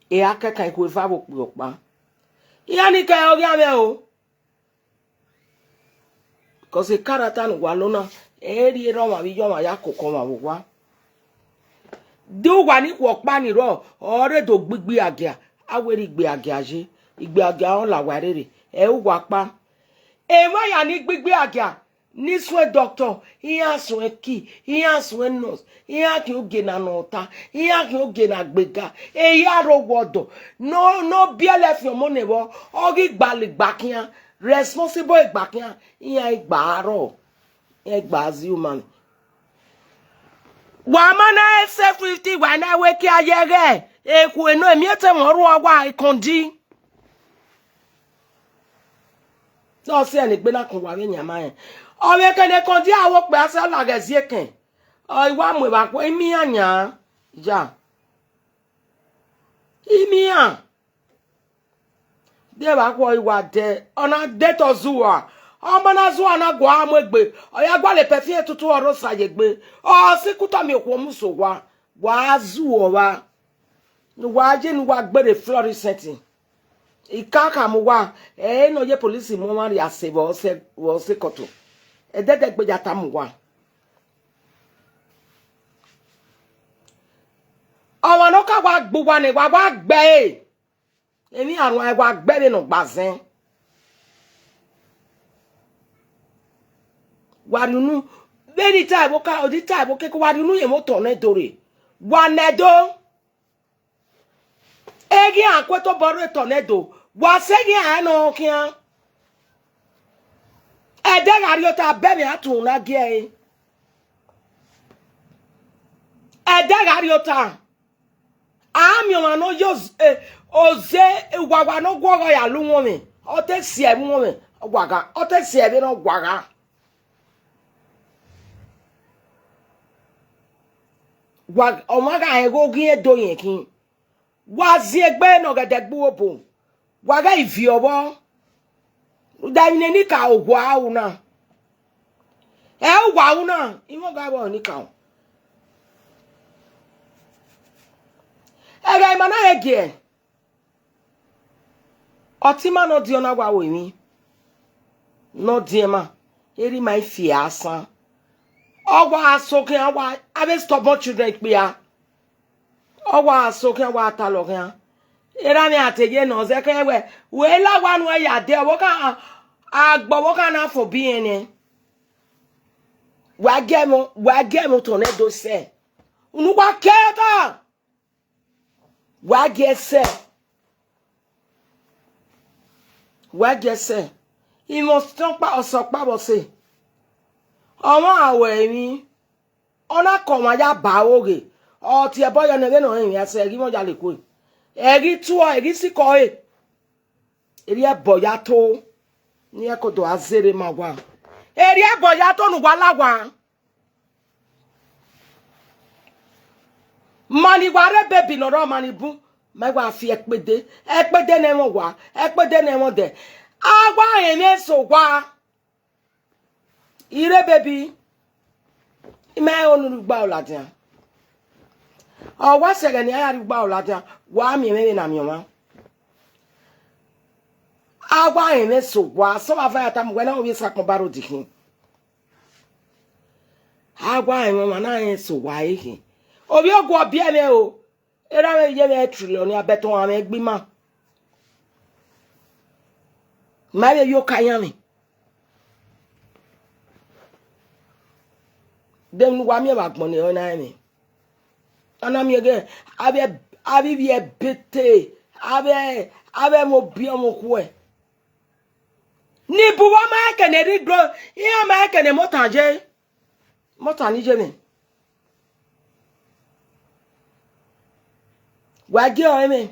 E a kẹkan ikhuo eva vbe okpia ọkpa. Iran ni kẹ ọghe amwẹ o. Because character ne uwa lo na, ẹ i rhie erha ọmwa vbe iye ọmwa ya koko ọmwa vbe owa. De uwa ni khuọ ọkpa ni rrọọ, ọ rre do gbe igbe agia, a wẹ rre igbe agia ye, igbe agia ọ la wa rere, ẹ uwa ọkpa. Emwa ya ni gbe igbe agia, ni suẹn doctor, iran suẹn ki, iran suẹn nurse, iran khian ogie na nọ ọta, iran khian ogie na gbega, eya rre owa ọdọ, ne ọ, ne ọ biẹlẹ fian ọmọ nẹ vbọ, ọ ghi gbalọ igbakian, responsible igbakian, iran i gba rrọọ, iran i gba zẹ uma mwẹ. Wa ma na ẹse fifty, wa na wẹ kia ye ẹghẹ, ekhue nọ, emiẹtẹ mwẹ ọ rhuọ wa ekọndi. Ọ sẹ ne egbe na kun wa vbe yan ma rẹn. Ọ vbe kene ekọndi a wo kpẹ, a sẹ ọ laghẹ ziekẹn. Ọ i wa mu evba khuẹ, imian yan. Ya. Imian. De vbe akhuọ i wa dẹ, ọ na de tọ zuwa. Ọ ma na zuwa na gua mu egbe, ọ ya gualọ perfume tutu ọ rre osa ye egbe. Ọ si kuta miẹn okhuo mu so owa, wa zuọ vba. Ne uwa ye ne uwa gbere fluorescent. I ka khama uwa, ẹ i nọ ye police mu ọmwa rhie ase vbe ọse, vbe ọse kọto. Ẹdẹdẹgbe ya tama uwa. Ọmwa ne ọ ka wa gbe uwa nẹ, wa wa gbe ẹre. Emwi arhuan wa gbe vbene ọ gba zẹn. Wa rhie unu, vbene I ta ẹvbo ka, ọ di ta ẹvbo keke, wa rhie unu ye emwi otọ nẹ do rre. Wa nẹ do. Eghian ku etobọ rre otọ nẹ do. Wa sẹ eghian ẹre nọ khian. Ẹdẹ gha rrie ota, bẹmwẹ a tun na gie ẹre. Ẹdẹ gha rrie ota. A miẹn ọmwa ne ọ ye oz-, eh, oze uwawa ne ọ guọghọ ya la uwọnmwẹ, ọ te si ẹvbo uwọnmwẹ, ọ wa gha, ọ te si ẹvbo ne ọ wa gha. Wa, ọmwa gha rẹn igho ghi rẹn do yẹn khin. Wa ziengbe ne ọghẹdẹ gbe uwu obo, wa ghẹ i viọ vbọ. Rhunmwuda emwi ne eni ka owa ru na. Ẹ uwa ru na, imẹ ọghe avbe ọre ni ka. Ẹghẹ ima na rẹn giẹ, ọtẹn ima ne ọ diọn na wa ru emwi ne ọ diọn ima, erha ima i fi asan. Ọ wa so khian wa, avbe stubborn children ikpia. Ọ wa so khian wa talọ khian. Erha mwẹ a te ye nọ zẹ khian wẹ, wẹ la owa nuẹn ya dee, ọvbokhan, agbọn ọvbokhan na fo biẹ nẹ. Wa gie ẹmwẹ, wa gie ẹmwẹ otọ nẹ do sẹ. Unu wa ke ta. Wa gie sẹ. Wa gie sẹ. Imẹ ọsọkpa, ọsọkpa vbe ọse. Ọmwa a ru emwi. Ọ na ke ọmwa ya ba aro ghe, ọ tie ẹbọ yọ ne vbene ọ rẹn emwi a sẹ, ẹghẹ imẹ ọ ya le kue. Ẹghẹ ituẹ, ẹghẹ isikọ ẹre. Erriọ ẹbọ ya to, ne iran ke do a zerre ma owa. Erriọ ẹbọ ya to ne uwa la owa. Ma ni wa rre baby ne ọ rre ọmwa ni bun, ma wa fi ẹkpede, ẹkpede ne ẹmwẹ owa, ẹkpede ne ẹmwẹ ọdẹ. A wa rẹn emwi eso owa. Ire baby, ima i ho ne u rhie ugba ladian. Ọ wa sẹ ẹghẹ ne a ya rhie ugba ladian, wa miẹn mwẹ vbene a miẹn ọmwa. A wa rẹn emwi eso owa, sẹ ọmwa va ya tama wẹ na ovbi Esakọn ba rre odikhin. A wa rẹn emwi ọmwa na rẹn eso owa ẹre khin. Ovbi ogu ọ biẹ mwẹ o, erha mwẹ ye mwẹ trillion nia, but ọmwa mwẹ gbe ima. Ma vbe ye oka yan mwẹ. De emwi ne uwa miẹn vbe agbọn ne ọ na rẹn mwẹ. A na miẹn ghe, avbe, avbe ivbi ẹbete, avbe, avbe ẹmwẹ obiọmọ okhuẹ. Ni bu uwa ma rẹn kene rhie igbo, iran ma rẹn kene mọtan ye. Mọtan ni ye mwẹ. Wa gie ọnrẹn mwẹ.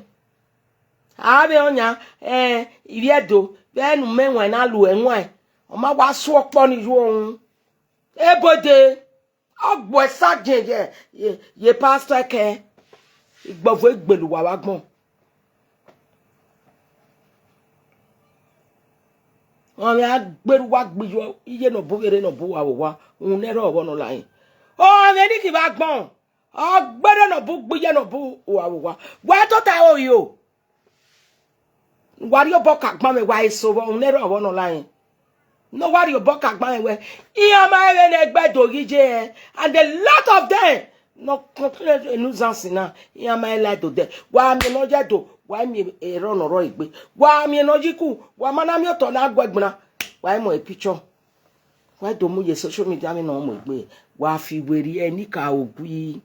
A vbe ọyan, eh, ivbi Ẹdo, vbe ne u mẹ wain na lu ẹwaẹn. Ọ ma wa su ọkpọ ni yu ọhun. Ebode, ọ gbe ẹsa giẹn ye, ye, ye pastor ẹkẹ. Igbọvo egbele uwa vbe agbọn. Ọmwa a gberra uwa gbe iyọ, iye ne ọ bu vberre ne ọ bu uwa vbe owa, uhunmwu nẹ rrọọ vbọ nọ la rẹn. Ọmwa ni khin vbe agbọn, ọ gberra ne ọ bu gbe iye ne ọ bu uwa vbe owa. Wa tota ẹre o. Wa rhie obọ ka gbanmwẹ, wa eso vbọ, uhunmwu nẹ rrọọ vbọ nọ la rẹn. Ne ọ wa rhie obọ ka gbanmwẹ wẹ, iran ma rẹn vbene ẹgbẹe do ghi ye rẹn, and a lot of them, Ne ọ kọntrol nuisance na, iran ma i la do dẹ. Wa miẹn ne ọ ye do, wa miẹn erọ ne ọ rrọọ egbe. Wa miẹn ne ọ ye iku, wa ma na miẹn otọ na gu ẹgbinna, wa i mu picture. Wa do mu ye social media vbene ọ mu egbe. Wa fi werriẹ, eni ka ogui.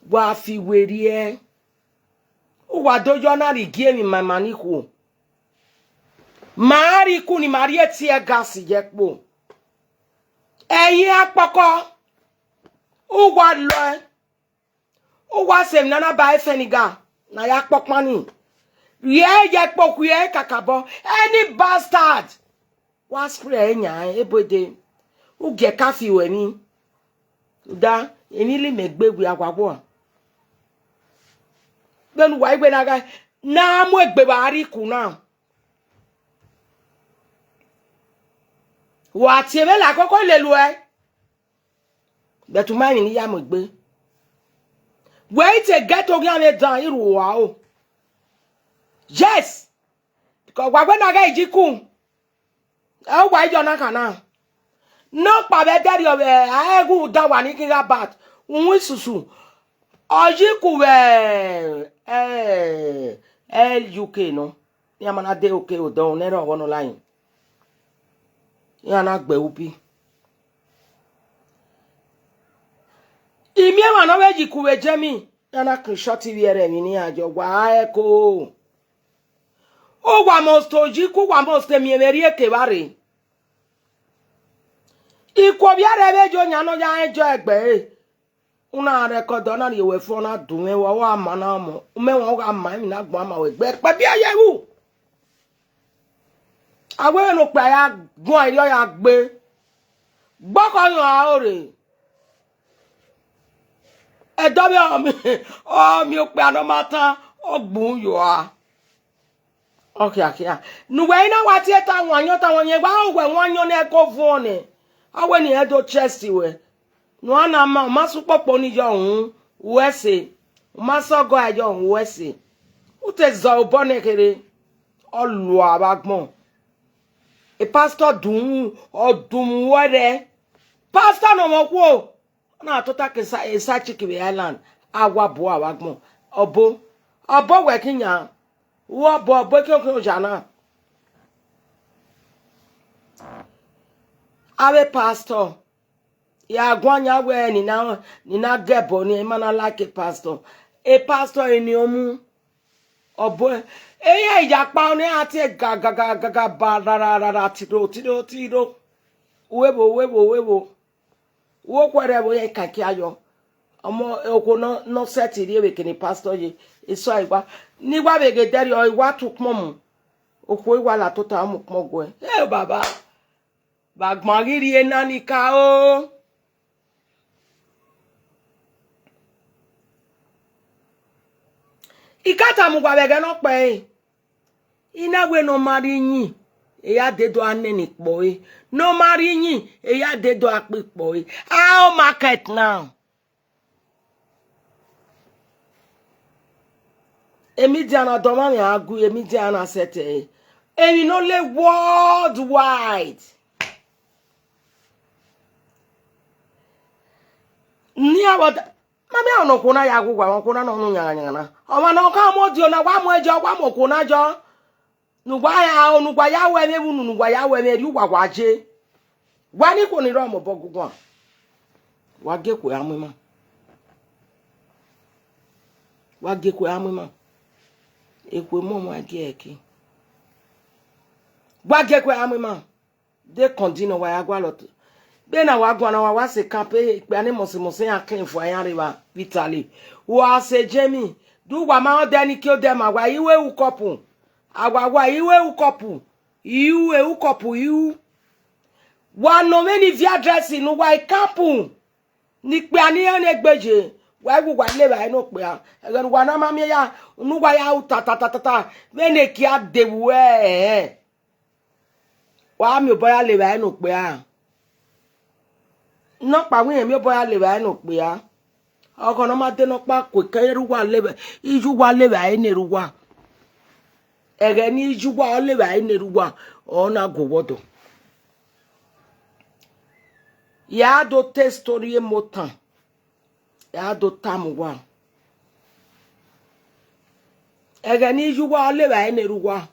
Wa fi werriẹ. Uwa do yọ na rhie igie emwi ma ima ni khuo. Ma rhie iku ne ima rhie tear gas ye kpo. Ẹyin akpọkọ, uwa lọe. Uwa sẹ emwi ne a na ba efẹn ni ga, ne a ya kpọkpan ni. Rhie ye kpo, khuiẹ kakabọ. Any bastard wa spray ẹre yan ebo dee. U gie ka fi ruẹ emwi. Da, emwi li mẹ gbe wia wa wọ. Vbene uwa i wẹ na gha, ne a mu egbe vbe a rhie iku na. Wa tie mwẹ la koko lele uẹ. But u ma emwi ne I ya mu egbe. Wẹ i te get oghian vbe dan, I ru uwa o. Yes. Because wa wẹ na gha ye iku. Ẹ wa yọ na kan na. Nọkpa vbe ẹdẹrriọ vbe a ghẹ gu dan wa ni ghi gha bat. Uhunmwu isusu. Ọ ye iku vbe, eh, eh, U K nọ. Iran ma na de U K odọ, ne ẹre ọghọ nọ la yin. Iran na gbe ubi. I miẹn emwa ne ọ vbe ye iku vbe Germany, iran na screenshot ivbi ẹre emwi ne iran yọ, wa ẹko. Uwa must to ye iku, uwa must miẹn vbe rhie ke evba rre. Iku ovbi ẹre vbe ye oyan ne ọ ya rẹn jọ ẹgbẹe. U na record, ọ na rhie wẹ fo, ọ na du mwẹ, wa wa ma na mọ, u mẹ wan u gha ma emwi ne a guan ma wẹ gbe ẹkpẹ biẹ ye ru. A wẹ vbene okpia ya guan erriọ ya gbe, gbọkhọ yan aro rre. Ẹdẹ ọvbehe ọ miẹn, ọ miẹn okpia ne ọ ma tan, ọ gbun yo a. Ọ khiakhia. Ne uwẹ i na wa tie ta wan yọn, ta wan yẹn, wa wẹ wan yọn ne ẹko vuọn nẹ. A wẹ ne irẹn do chest wẹ. Ne uwa na ma, u ma sẹ ukpokpo ni yọ uhunmwu, u ru ẹse. U ma sẹ ọgọ a yọ uhunmwu, u ru ẹse. U te zẹ obọ nẹ kherhe. Ọ lua vbe agbọn. E pastor dunmwu, ọ dunmwu wẹ rẹ. Pastor ne ọ mwẹ okhuo. Ọ na tota ke sa, e side chick vbe island, a wa bu aro vbe agbọn. Ọbo, ọbo wẹ khian yan, wẹ ọbo, ọbo khian khian oya na. Avbe pastor, ya guan yan wẹ ne I na, ne I na gẹ ẹbọ ni, ima na like pastor. E pastor eni ọ mu. Ọbo, eya ya kpa ne a tie ga, ga, ga, ga, ga, ba, ra, ra, ra, ra, tiro, tiro, tiro. Uwevbo, uwevbo, uwevbo. Wo khuẹrhẹ vbe iran kan kia yọ. Ọmọ okhuo nọ, nọ sẹtin rhie vbe kene pastor ye. Eso a i wa. Ne I wa vbe ghe dẹrriọ, I wa tu ukpọn mu. Okhuo I wa la tota mu ukpọn guẹ. Ẹ baba. Vbe agbọn ghi rhie na ni ka o. I ka tama uwa vbe ẹghẹ ne ọ kpẹre. I na wẹ ne ọ ma rhie iyin, e ya de do a nene ikpọ ẹre. Ne ọ ma rhie iyin, e ya de do a kpe ikpọ ẹre. How market now? E media na dọmwa mwẹ a gu, e media na sẹtin ẹre. Emwi ne ọ le worldwide. Ne iran vbe ọda, ma miẹn ọnọ okhuo na ya gu uwa, okhuo na nọ nu yanghan yanghan na. Ọmwa ne ọ ka mu odio na, wa mu ẹjọ, wa mu okhuo na jọ. Ne uwa ya, ne uwa ya wẹ ẹmwẹ vbe unu, ne uwa ya wẹ ẹmwẹ rhie uwa wa je. Wa ni ikhuo ni rrọọ mobọ guguan. Wa gie ekhue a mu ima. Wa gie ekhue a mu ima. Ekhue mu ọmwa gie ẹki. Wa gie ekhue a mu ima. De kọndin ne wa ya gualọ. Vbene a wa guan na, wa wa sẹ camp, ikpia ni mọse mọse iran clean fua iran rre evba vbe Italy. Wa sẹ Germany, de uwa ma odẹ ni kie odẹ ma wa, I ru ehu kọpu. A wa wa, I ru ehu kọpu. I ru ehu kọpu, I ru. Wa nọ mwẹ ni viọ address ne uwa i camp. Ne ikpia ni rẹn ne egbe ye, wa i wu uwa le evbare ne okpia. Ẹghẹ ne uwa na ma miẹn ya, ne uwa ya ru ta ta ta ta ta, vbene kia de vbe uẹ. Wa miẹn obọ ya le evbare ne okpia. Nọkpa wẹ irẹn miẹn obọ ya le evbare ne okpia. Ọghọ ne ọ ma de nọkpa ku ekẹn rre uwa le evba-, iye uwa le evbare ne erha uwa. Ẹghẹ ne iye uwa ọ le evbare ne erha uwa, ọ na gu owọdọ. Ya do te story emotan. a do tama uwa. Ẹghẹ ne I ye uwa, ọ levba ẹre ne erha uwa.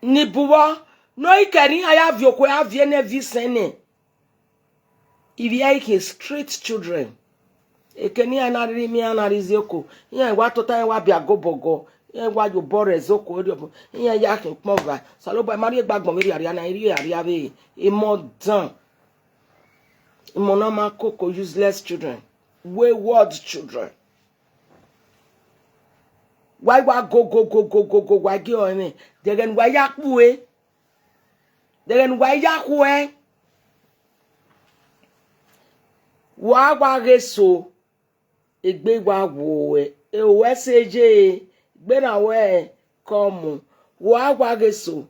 Ne I bu vbọ, ne ọ i kẹ ne iran ya viọ okhuo, a viọ enẹ viọ isẹn nẹ. Ivbi ẹre i khin street children. Eke ne iran na rhirhi miẹn iran na rhirhi zẹ oko, iran wa tota, iran wa biẹ agobo ọgọ, iran wa ye obọ rre ẹzẹ oko erriọ, iran ya khin ukpọn vba. Osanobua, ma rhie gbe agbọn vberriọ arria na, I rhie arria vbe emọ dan. Emọ na ma koko, useless children, wayward children. Wa i wa go, go, go, go, go, go, wa gie ọnrẹn, de ẹghẹ ne uwa ya kpue, de ẹghẹ ne uwa ya khuẹ. Wa wa ghe so, egbe wa wo ruẹ, e ruẹ sẹ ye, egbe na ruẹ kọmọ, wa wa ghe so.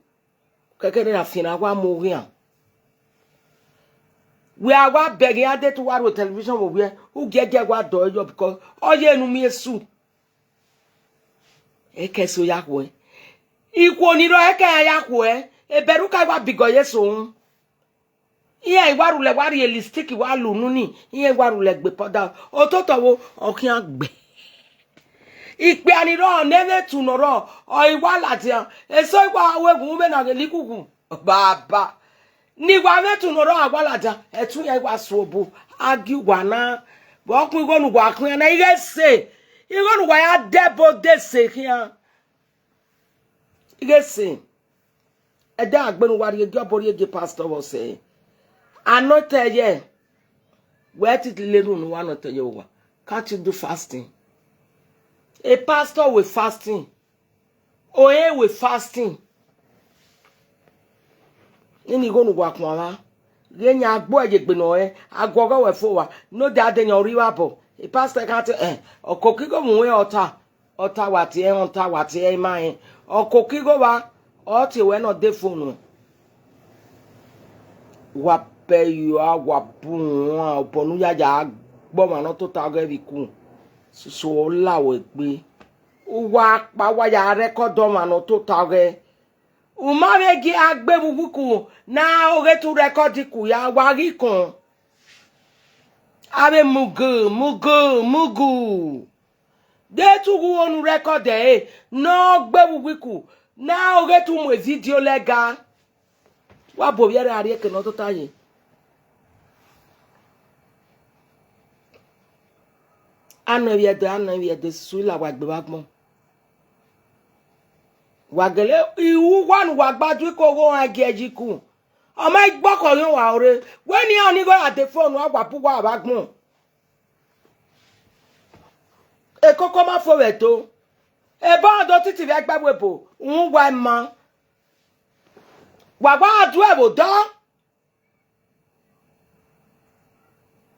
Kẹkẹ ne a fian na wa mu oghian. Wẹ a wa bẹghe iran, de te uwa rhie television vbe owiẹ, u giẹgiẹ wa dọe yọ, because ọ ye ne u miẹn esu. Ẹkẹ eso ya khuẹ. Ikhuo ni rrọọ ẹkẹ iran ya khuẹ, ebẹruka i wa bigọ ye eso ru. Iran i wa rhulẹ wa rhie lipstick wa lu unu ni, iran i wa rhulẹ gbe powder, ototọ vbo ọ khian gbe. Ikpia ni rrọọ ne ẹmwẹ etu ne ọ rrọọ, ọ i wa ladian, eso i wa ru eghunmwu vbene a ghe likuku. Baba, ne I wa mwẹ etu ne ọ rrọọ a wa ladian, ẹtu iran i wa suobu, a gie uwa na, vbe ọ khuan igho ne uwa khuan na, I ghe sẹ, igho ne uwa ya dẹ ẹbodẹ sẹ khian. I ghe sẹ, ẹdẹ a gbe ne uwa rhie gie ọbo rhie gie pastor vbe ọse. Anointed ye, wẹ te le ru ne uwa anointed ye owa. Can't you do fasting? A pastor with fasting. Ore with fasting. Nene igho ne uwa khuan mwa. Ghẹ yan agbo ẹyegbe ne ọ rẹn, a guọghọ wẹ fo owa. Ne ọ dia de yan ọ rri vbe abọ. E pastor kha te, eh, ọ koko igho mu wẹ ọta. Ọta wa tie ẹn, ọta wa tie ẹn, ima rẹn. Ọ koko igho vba, ọ tie wẹ ne ọ de fo nuẹn. Wa bẹ yo, a wa bu wọn, obọ ne u ya ya gbe ọmwa ne ọ tota ọghẹ vbe iku. Soso ọ la wẹ egbe. Uwa kpa, wa ya record ọmwa ne ọ tota ọghẹ. U ma vbe gie a gbe vbe uwu iku, na oghe te u record iku ya, wa ghi kọn. Avbe mugu, mugu, mugu. De te u ghẹ unu record ẹre, ne ọ gbe vbe uwu iku, na oghe te u mu vidio lẹga. Wa bu ovbi ẹre a rrie eke ne ọ tota ye. Anọ ivbi Ẹdo, anọ ivbi Ẹdo, esusu i la wa gbe vbe agbọn. Wa gele iru uwa ne uwa gba du iko ghe ohan gie ẹe yi iku. Ọ ma i gbọkọ yọn wa ore. Wẹ ne iran ni gho ya de fo nuẹn, a wa bu uwa vbe agbọn. Ekoko ma fo vbe Ẹdo. Ebo do titi vbe ẹgbẹvbo ebo, uhunmwu uwa ima. Wa wa du ẹvbo odọ.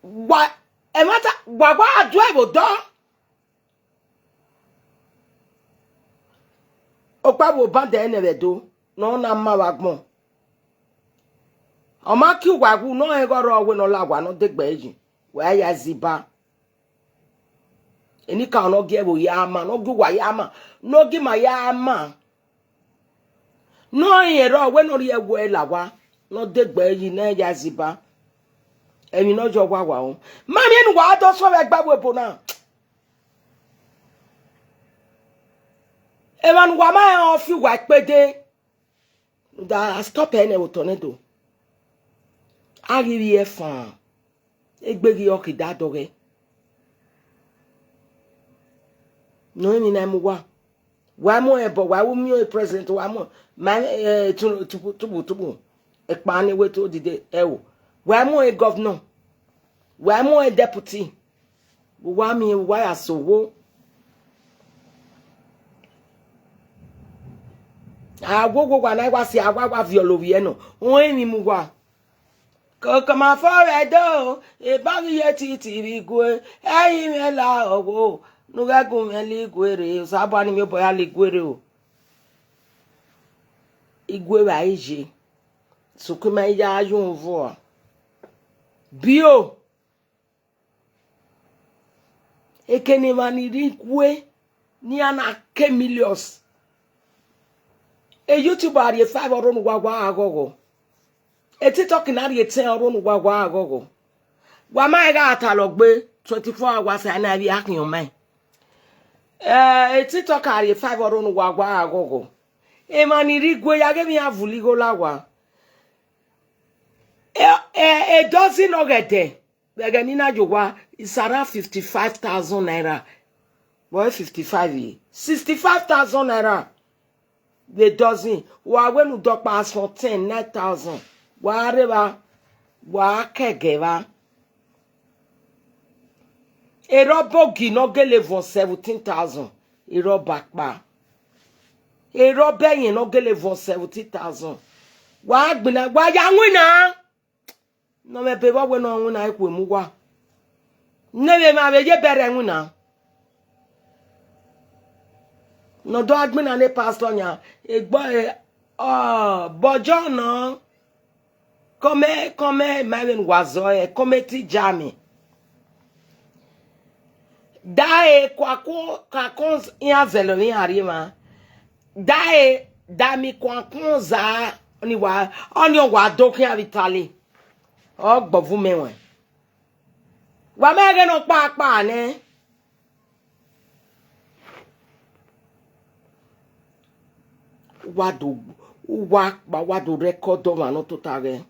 Wa, ẹmwata, wa wa du ẹvbo odọ. Okpavbo ban dẹ nẹ vbe Ẹdo, ne ọ na ma vbe agbọn. Ọ ma kie uwa wu, ne ọ rẹn igho rrọọ wẹ ne ọ la owa ne ọ degbe ẹre yi, wẹ a ya zẹ iba. Enikaro ne ọ gie ẹvbo ya ma, ne ọ gie uwa ya ma, ne ọ gie ima ya ma. Ne ọ rẹn rrọọ wẹ ne ọ rhie ẹwu ẹre la owa, ne ọ degbe ẹre yi ne ẹ ya zẹ iba. Emwi ne ọ yọ wa wa o. Ma miẹn ne uwa do sọ vbe ẹgbẹvbo ebo na. Emwa ne uwa ma rẹn ọ fi uwa kpede. Da a stop ẹre nẹ vbe otọ nẹ do. A ghi vbiẹ fan, egbe ghi ọ ke da dọghẹ. Ne emwi na mu uwa. Wa mu ẹbọ, wa ru miẹn president, wa mu ma, eh, tu-, tubu, tubu, tubu. Ekpa ne wẹ te odide ẹvbo. Wa mu governor. Wa mu deputy. Wa miẹn, wa ya sẹ owo. A wo wo wa na, wa si a wa, wa viọ lovbiẹ nọ. Ọn emwi mu uwa. Koko ma fo vbe Ẹdo, eba ghi ye titi vbe igue, ẹ i mwẹ la ọgho, ne u ghẹ gu mwẹ la igue rre, Osanobua ne I miẹn obọ ya la igue rre o. Igue vbe a i ye, sokpan ima i ya ye unvua. Bio. Eke ne emwa ni rre igue, ne iran na ke millions. E YouTube a rhie five ọrọ ne uwa wa ghọghọ. E TikTok na rhie ten ọrọ ne uwa wa ghọghọ. Wa ma gha talọ gbe twenty-four hours, a na vbe a khian ọmaẹn. Eh, TikTok a rhie five ọrọ ne uwa wa gha ghọghọ. Emwa ni rre igue ya ghe emwi iran vuli igho la owa. Eh, eh, a dozen ọghẹdẹ, vbe ẹghẹ ne I na ye owa, it's around fifty-five thousand naira. Vbe fifty-five ye, sixty-five thousand naira. Vbe a dozen, wa wẹ ne u dọkpa sọn ten, nine thousand. Wa rre evba, wa kẹgẹ evba. Erha ọba ogi ne ọ gele vuọn seventeen thousand, erha ọba akpa. Erha ọba ẹyẹn ne ọ gele vuọn seventeen thousand. Wa gbinna, wa ya winna. Ne ọ mwẹ ebe vbe ọ wẹ ne ọ winna, e khuemu uwa. Ne emwa vbe ye bẹrẹ winna. Ne ọ do a gbinna ne pastor yan, egbe, ọ, bọjọ nọ. Kọmẹ, kọmẹ, ma vbe ne uwa zọ ẹre, kọmẹ te ja mẹ. Da e kuakun, kuakun iran zẹlẹ emwi iran rhie emwa. Da e, da mi kuakun za ni wa, ọni ọ wa do khian vbe Italy. Ọ gbọvu mẹ wẹn. Wa ma ghe ne ọ kpa kpa nẹ. Wa do, uwa kpa, wa do record ọmwa ne ọ tota ghẹ.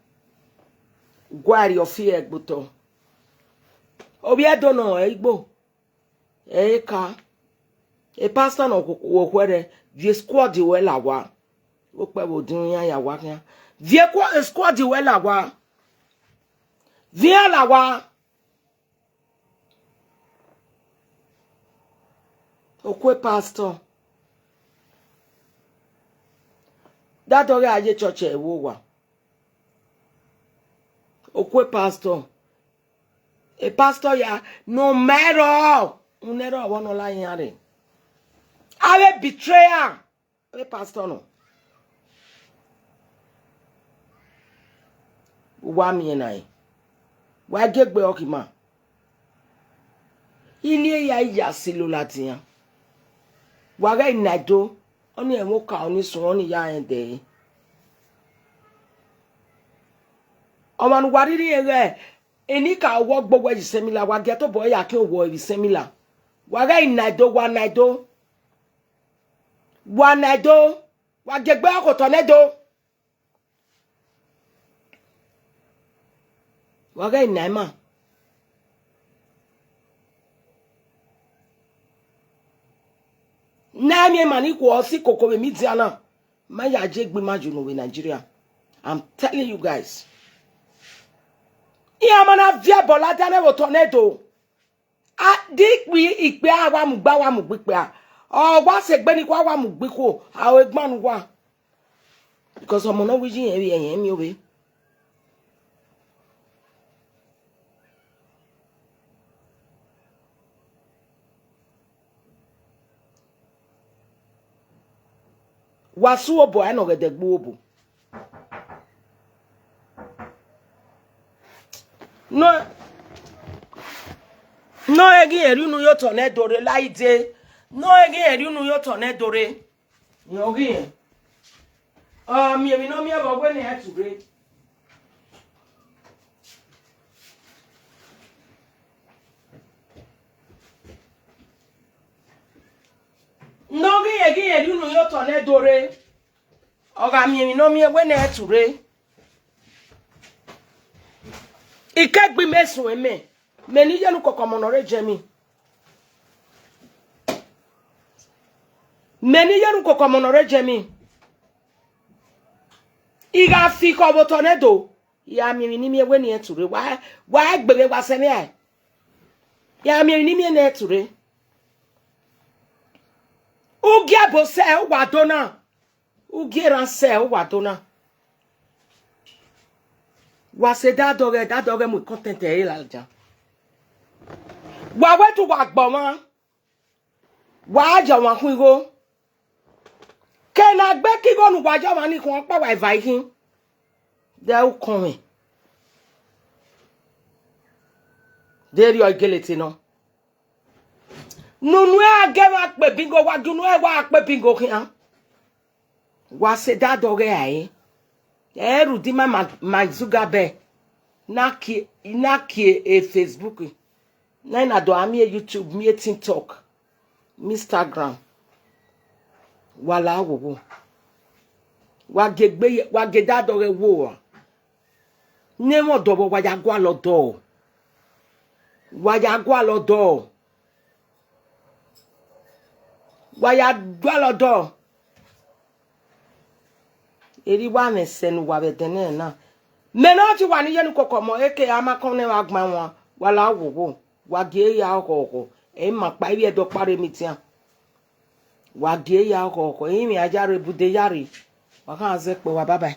Gua rrie ọfi ẹgbe otọ. Ovbi Ẹdo nọ ẹ igbo. Ẹ i ka. E pastor nọ wo khuẹrhẹ, viẹ squad ruẹ la owa. Okpẹ vbe odin iran ya owa khian. Viẹ squad ruẹ la owa. Viẹ la owa. Okue pastor. Dadọghẹ a ye church ẹvbo owa. Okue pastor. E pastor ya ne ọ ma ẹrọ, u nẹrọ vbọ ne ọ la iran rre. Avbe betrayer, avbe pastor nọ. Wa miẹn na ẹn, wa gie egbe ọkhe ima. Ini eya ya silo ladian. Wa ghẹ na do, ọni ẹmwẹ oka ọni sun ọni ya rẹn dẹ. Ọmwa ne uwa rhirhi rẹn ghẹ, enikaro wẹ ọ gbe owẹ ye isẹn mila, wa gie tobọ ya kin owẹ vbe isẹn mila. Wa ghẹ na do, wa na do. Wa na do, wa gie egbe ọkhe otọ nẹ do. Wa ghẹ na ima. Na miẹn ima ni khuọ si koko vbe media na. Ma ya je egbe ima ye unu vbe Nigeria. I'm telling you guys. Iran ma na viẹ ẹbọ ladian vbe otọ nẹ do. A, de ikpe, ikpe a wa mu gbe, a wa mu gbe ikpe a. Ọ wa sẹ egbe ni kua wa mu gbe ikhuo, a ru egbe ne uwa. Because ọmọ ne ọ wi yi irẹn vbe ẹyẹn miẹn ovbe. Wa su obọ, ẹ nọ ghẹ dẹ gbe obọ. No, no eghi ẹre unu ye otọ nẹ do rre la ide. No eghi ẹre unu ye otọ nẹ do rre. Ọ ghi rẹn. Ọ miẹn emwi ne ọ miẹn vbe ọ wẹ ne ẹ tu rre. Ne ọ ghi rẹn ghi rẹn rhie unu ye otọ nẹ do rre. Ọ gha miẹn emwi ne ọ miẹn wẹ ne ẹ tu rre. Ikegbe mẹ suẹn mẹ, mẹ ne I ye ne ukọkọ ọmọ ne ọ rre jẹ emwi. Mẹ ne I ye ne ukọkọ ọmọ ne ọ rre jẹ emwi. I gha fi khọ vbe otọ nẹ do, I gha miẹn emwi ne I miẹn wẹ ne irẹn tu rre, wa, wa gbe mwẹ, wa sẹ mwẹ rae. I gha miẹn emwi ne I miẹn ne irẹn tu rre. U gie ẹbo sẹ, u wa do na. U gie erhan sẹ, u wa do na. Wa sẹ Dadọghẹ, Dadọghẹ mu content ẹre ladian. Wa wẹ te uwa gbe ọmwa, wa ya ọmwa khuan igho. Ke na gbe ke igho ne uwa ya ọmwa ni khuan ọkpa wa eva ikhin. Dẹ u kọnmwẹ. De erriọ i gele te nọ. Ne unu a gie emwa kpe bingo, wa gie unu a wa kpe bingo khian. Wa sẹ Dadọghẹ rae. Ẹ rhie ude ima ma, ma zuga bẹ. Na kie, na kie e Facebook. Na na do a miẹn YouTube, miẹn TikTok, miẹn Instagram. Wa la wo wo. Wa gie egbe ye, wa gie da dọghẹ wo ra. Ne emwa ọdọ vbe wa ya gualọ dọ. Wa ya gualọ dọ. Wa ya gualọ dọ. Erha wa mwẹ ẹsẹ ne uwa vbe ẹdẹnẹrẹ na. Mẹ ne ọ ti wa ne iye ne ukọkọ mọ, eke a ma kọn ne vbe agban wan, wa la wo wo, wa gie ya ọkhọkhọ, ẹ i ma kpa ivbi ẹdẹ ọkpa rre median. Wa gie ya ọkhọkhọ, emwi a ya rre, ebude ya rre, wa khan zẹ kpẹ, wa bye bye.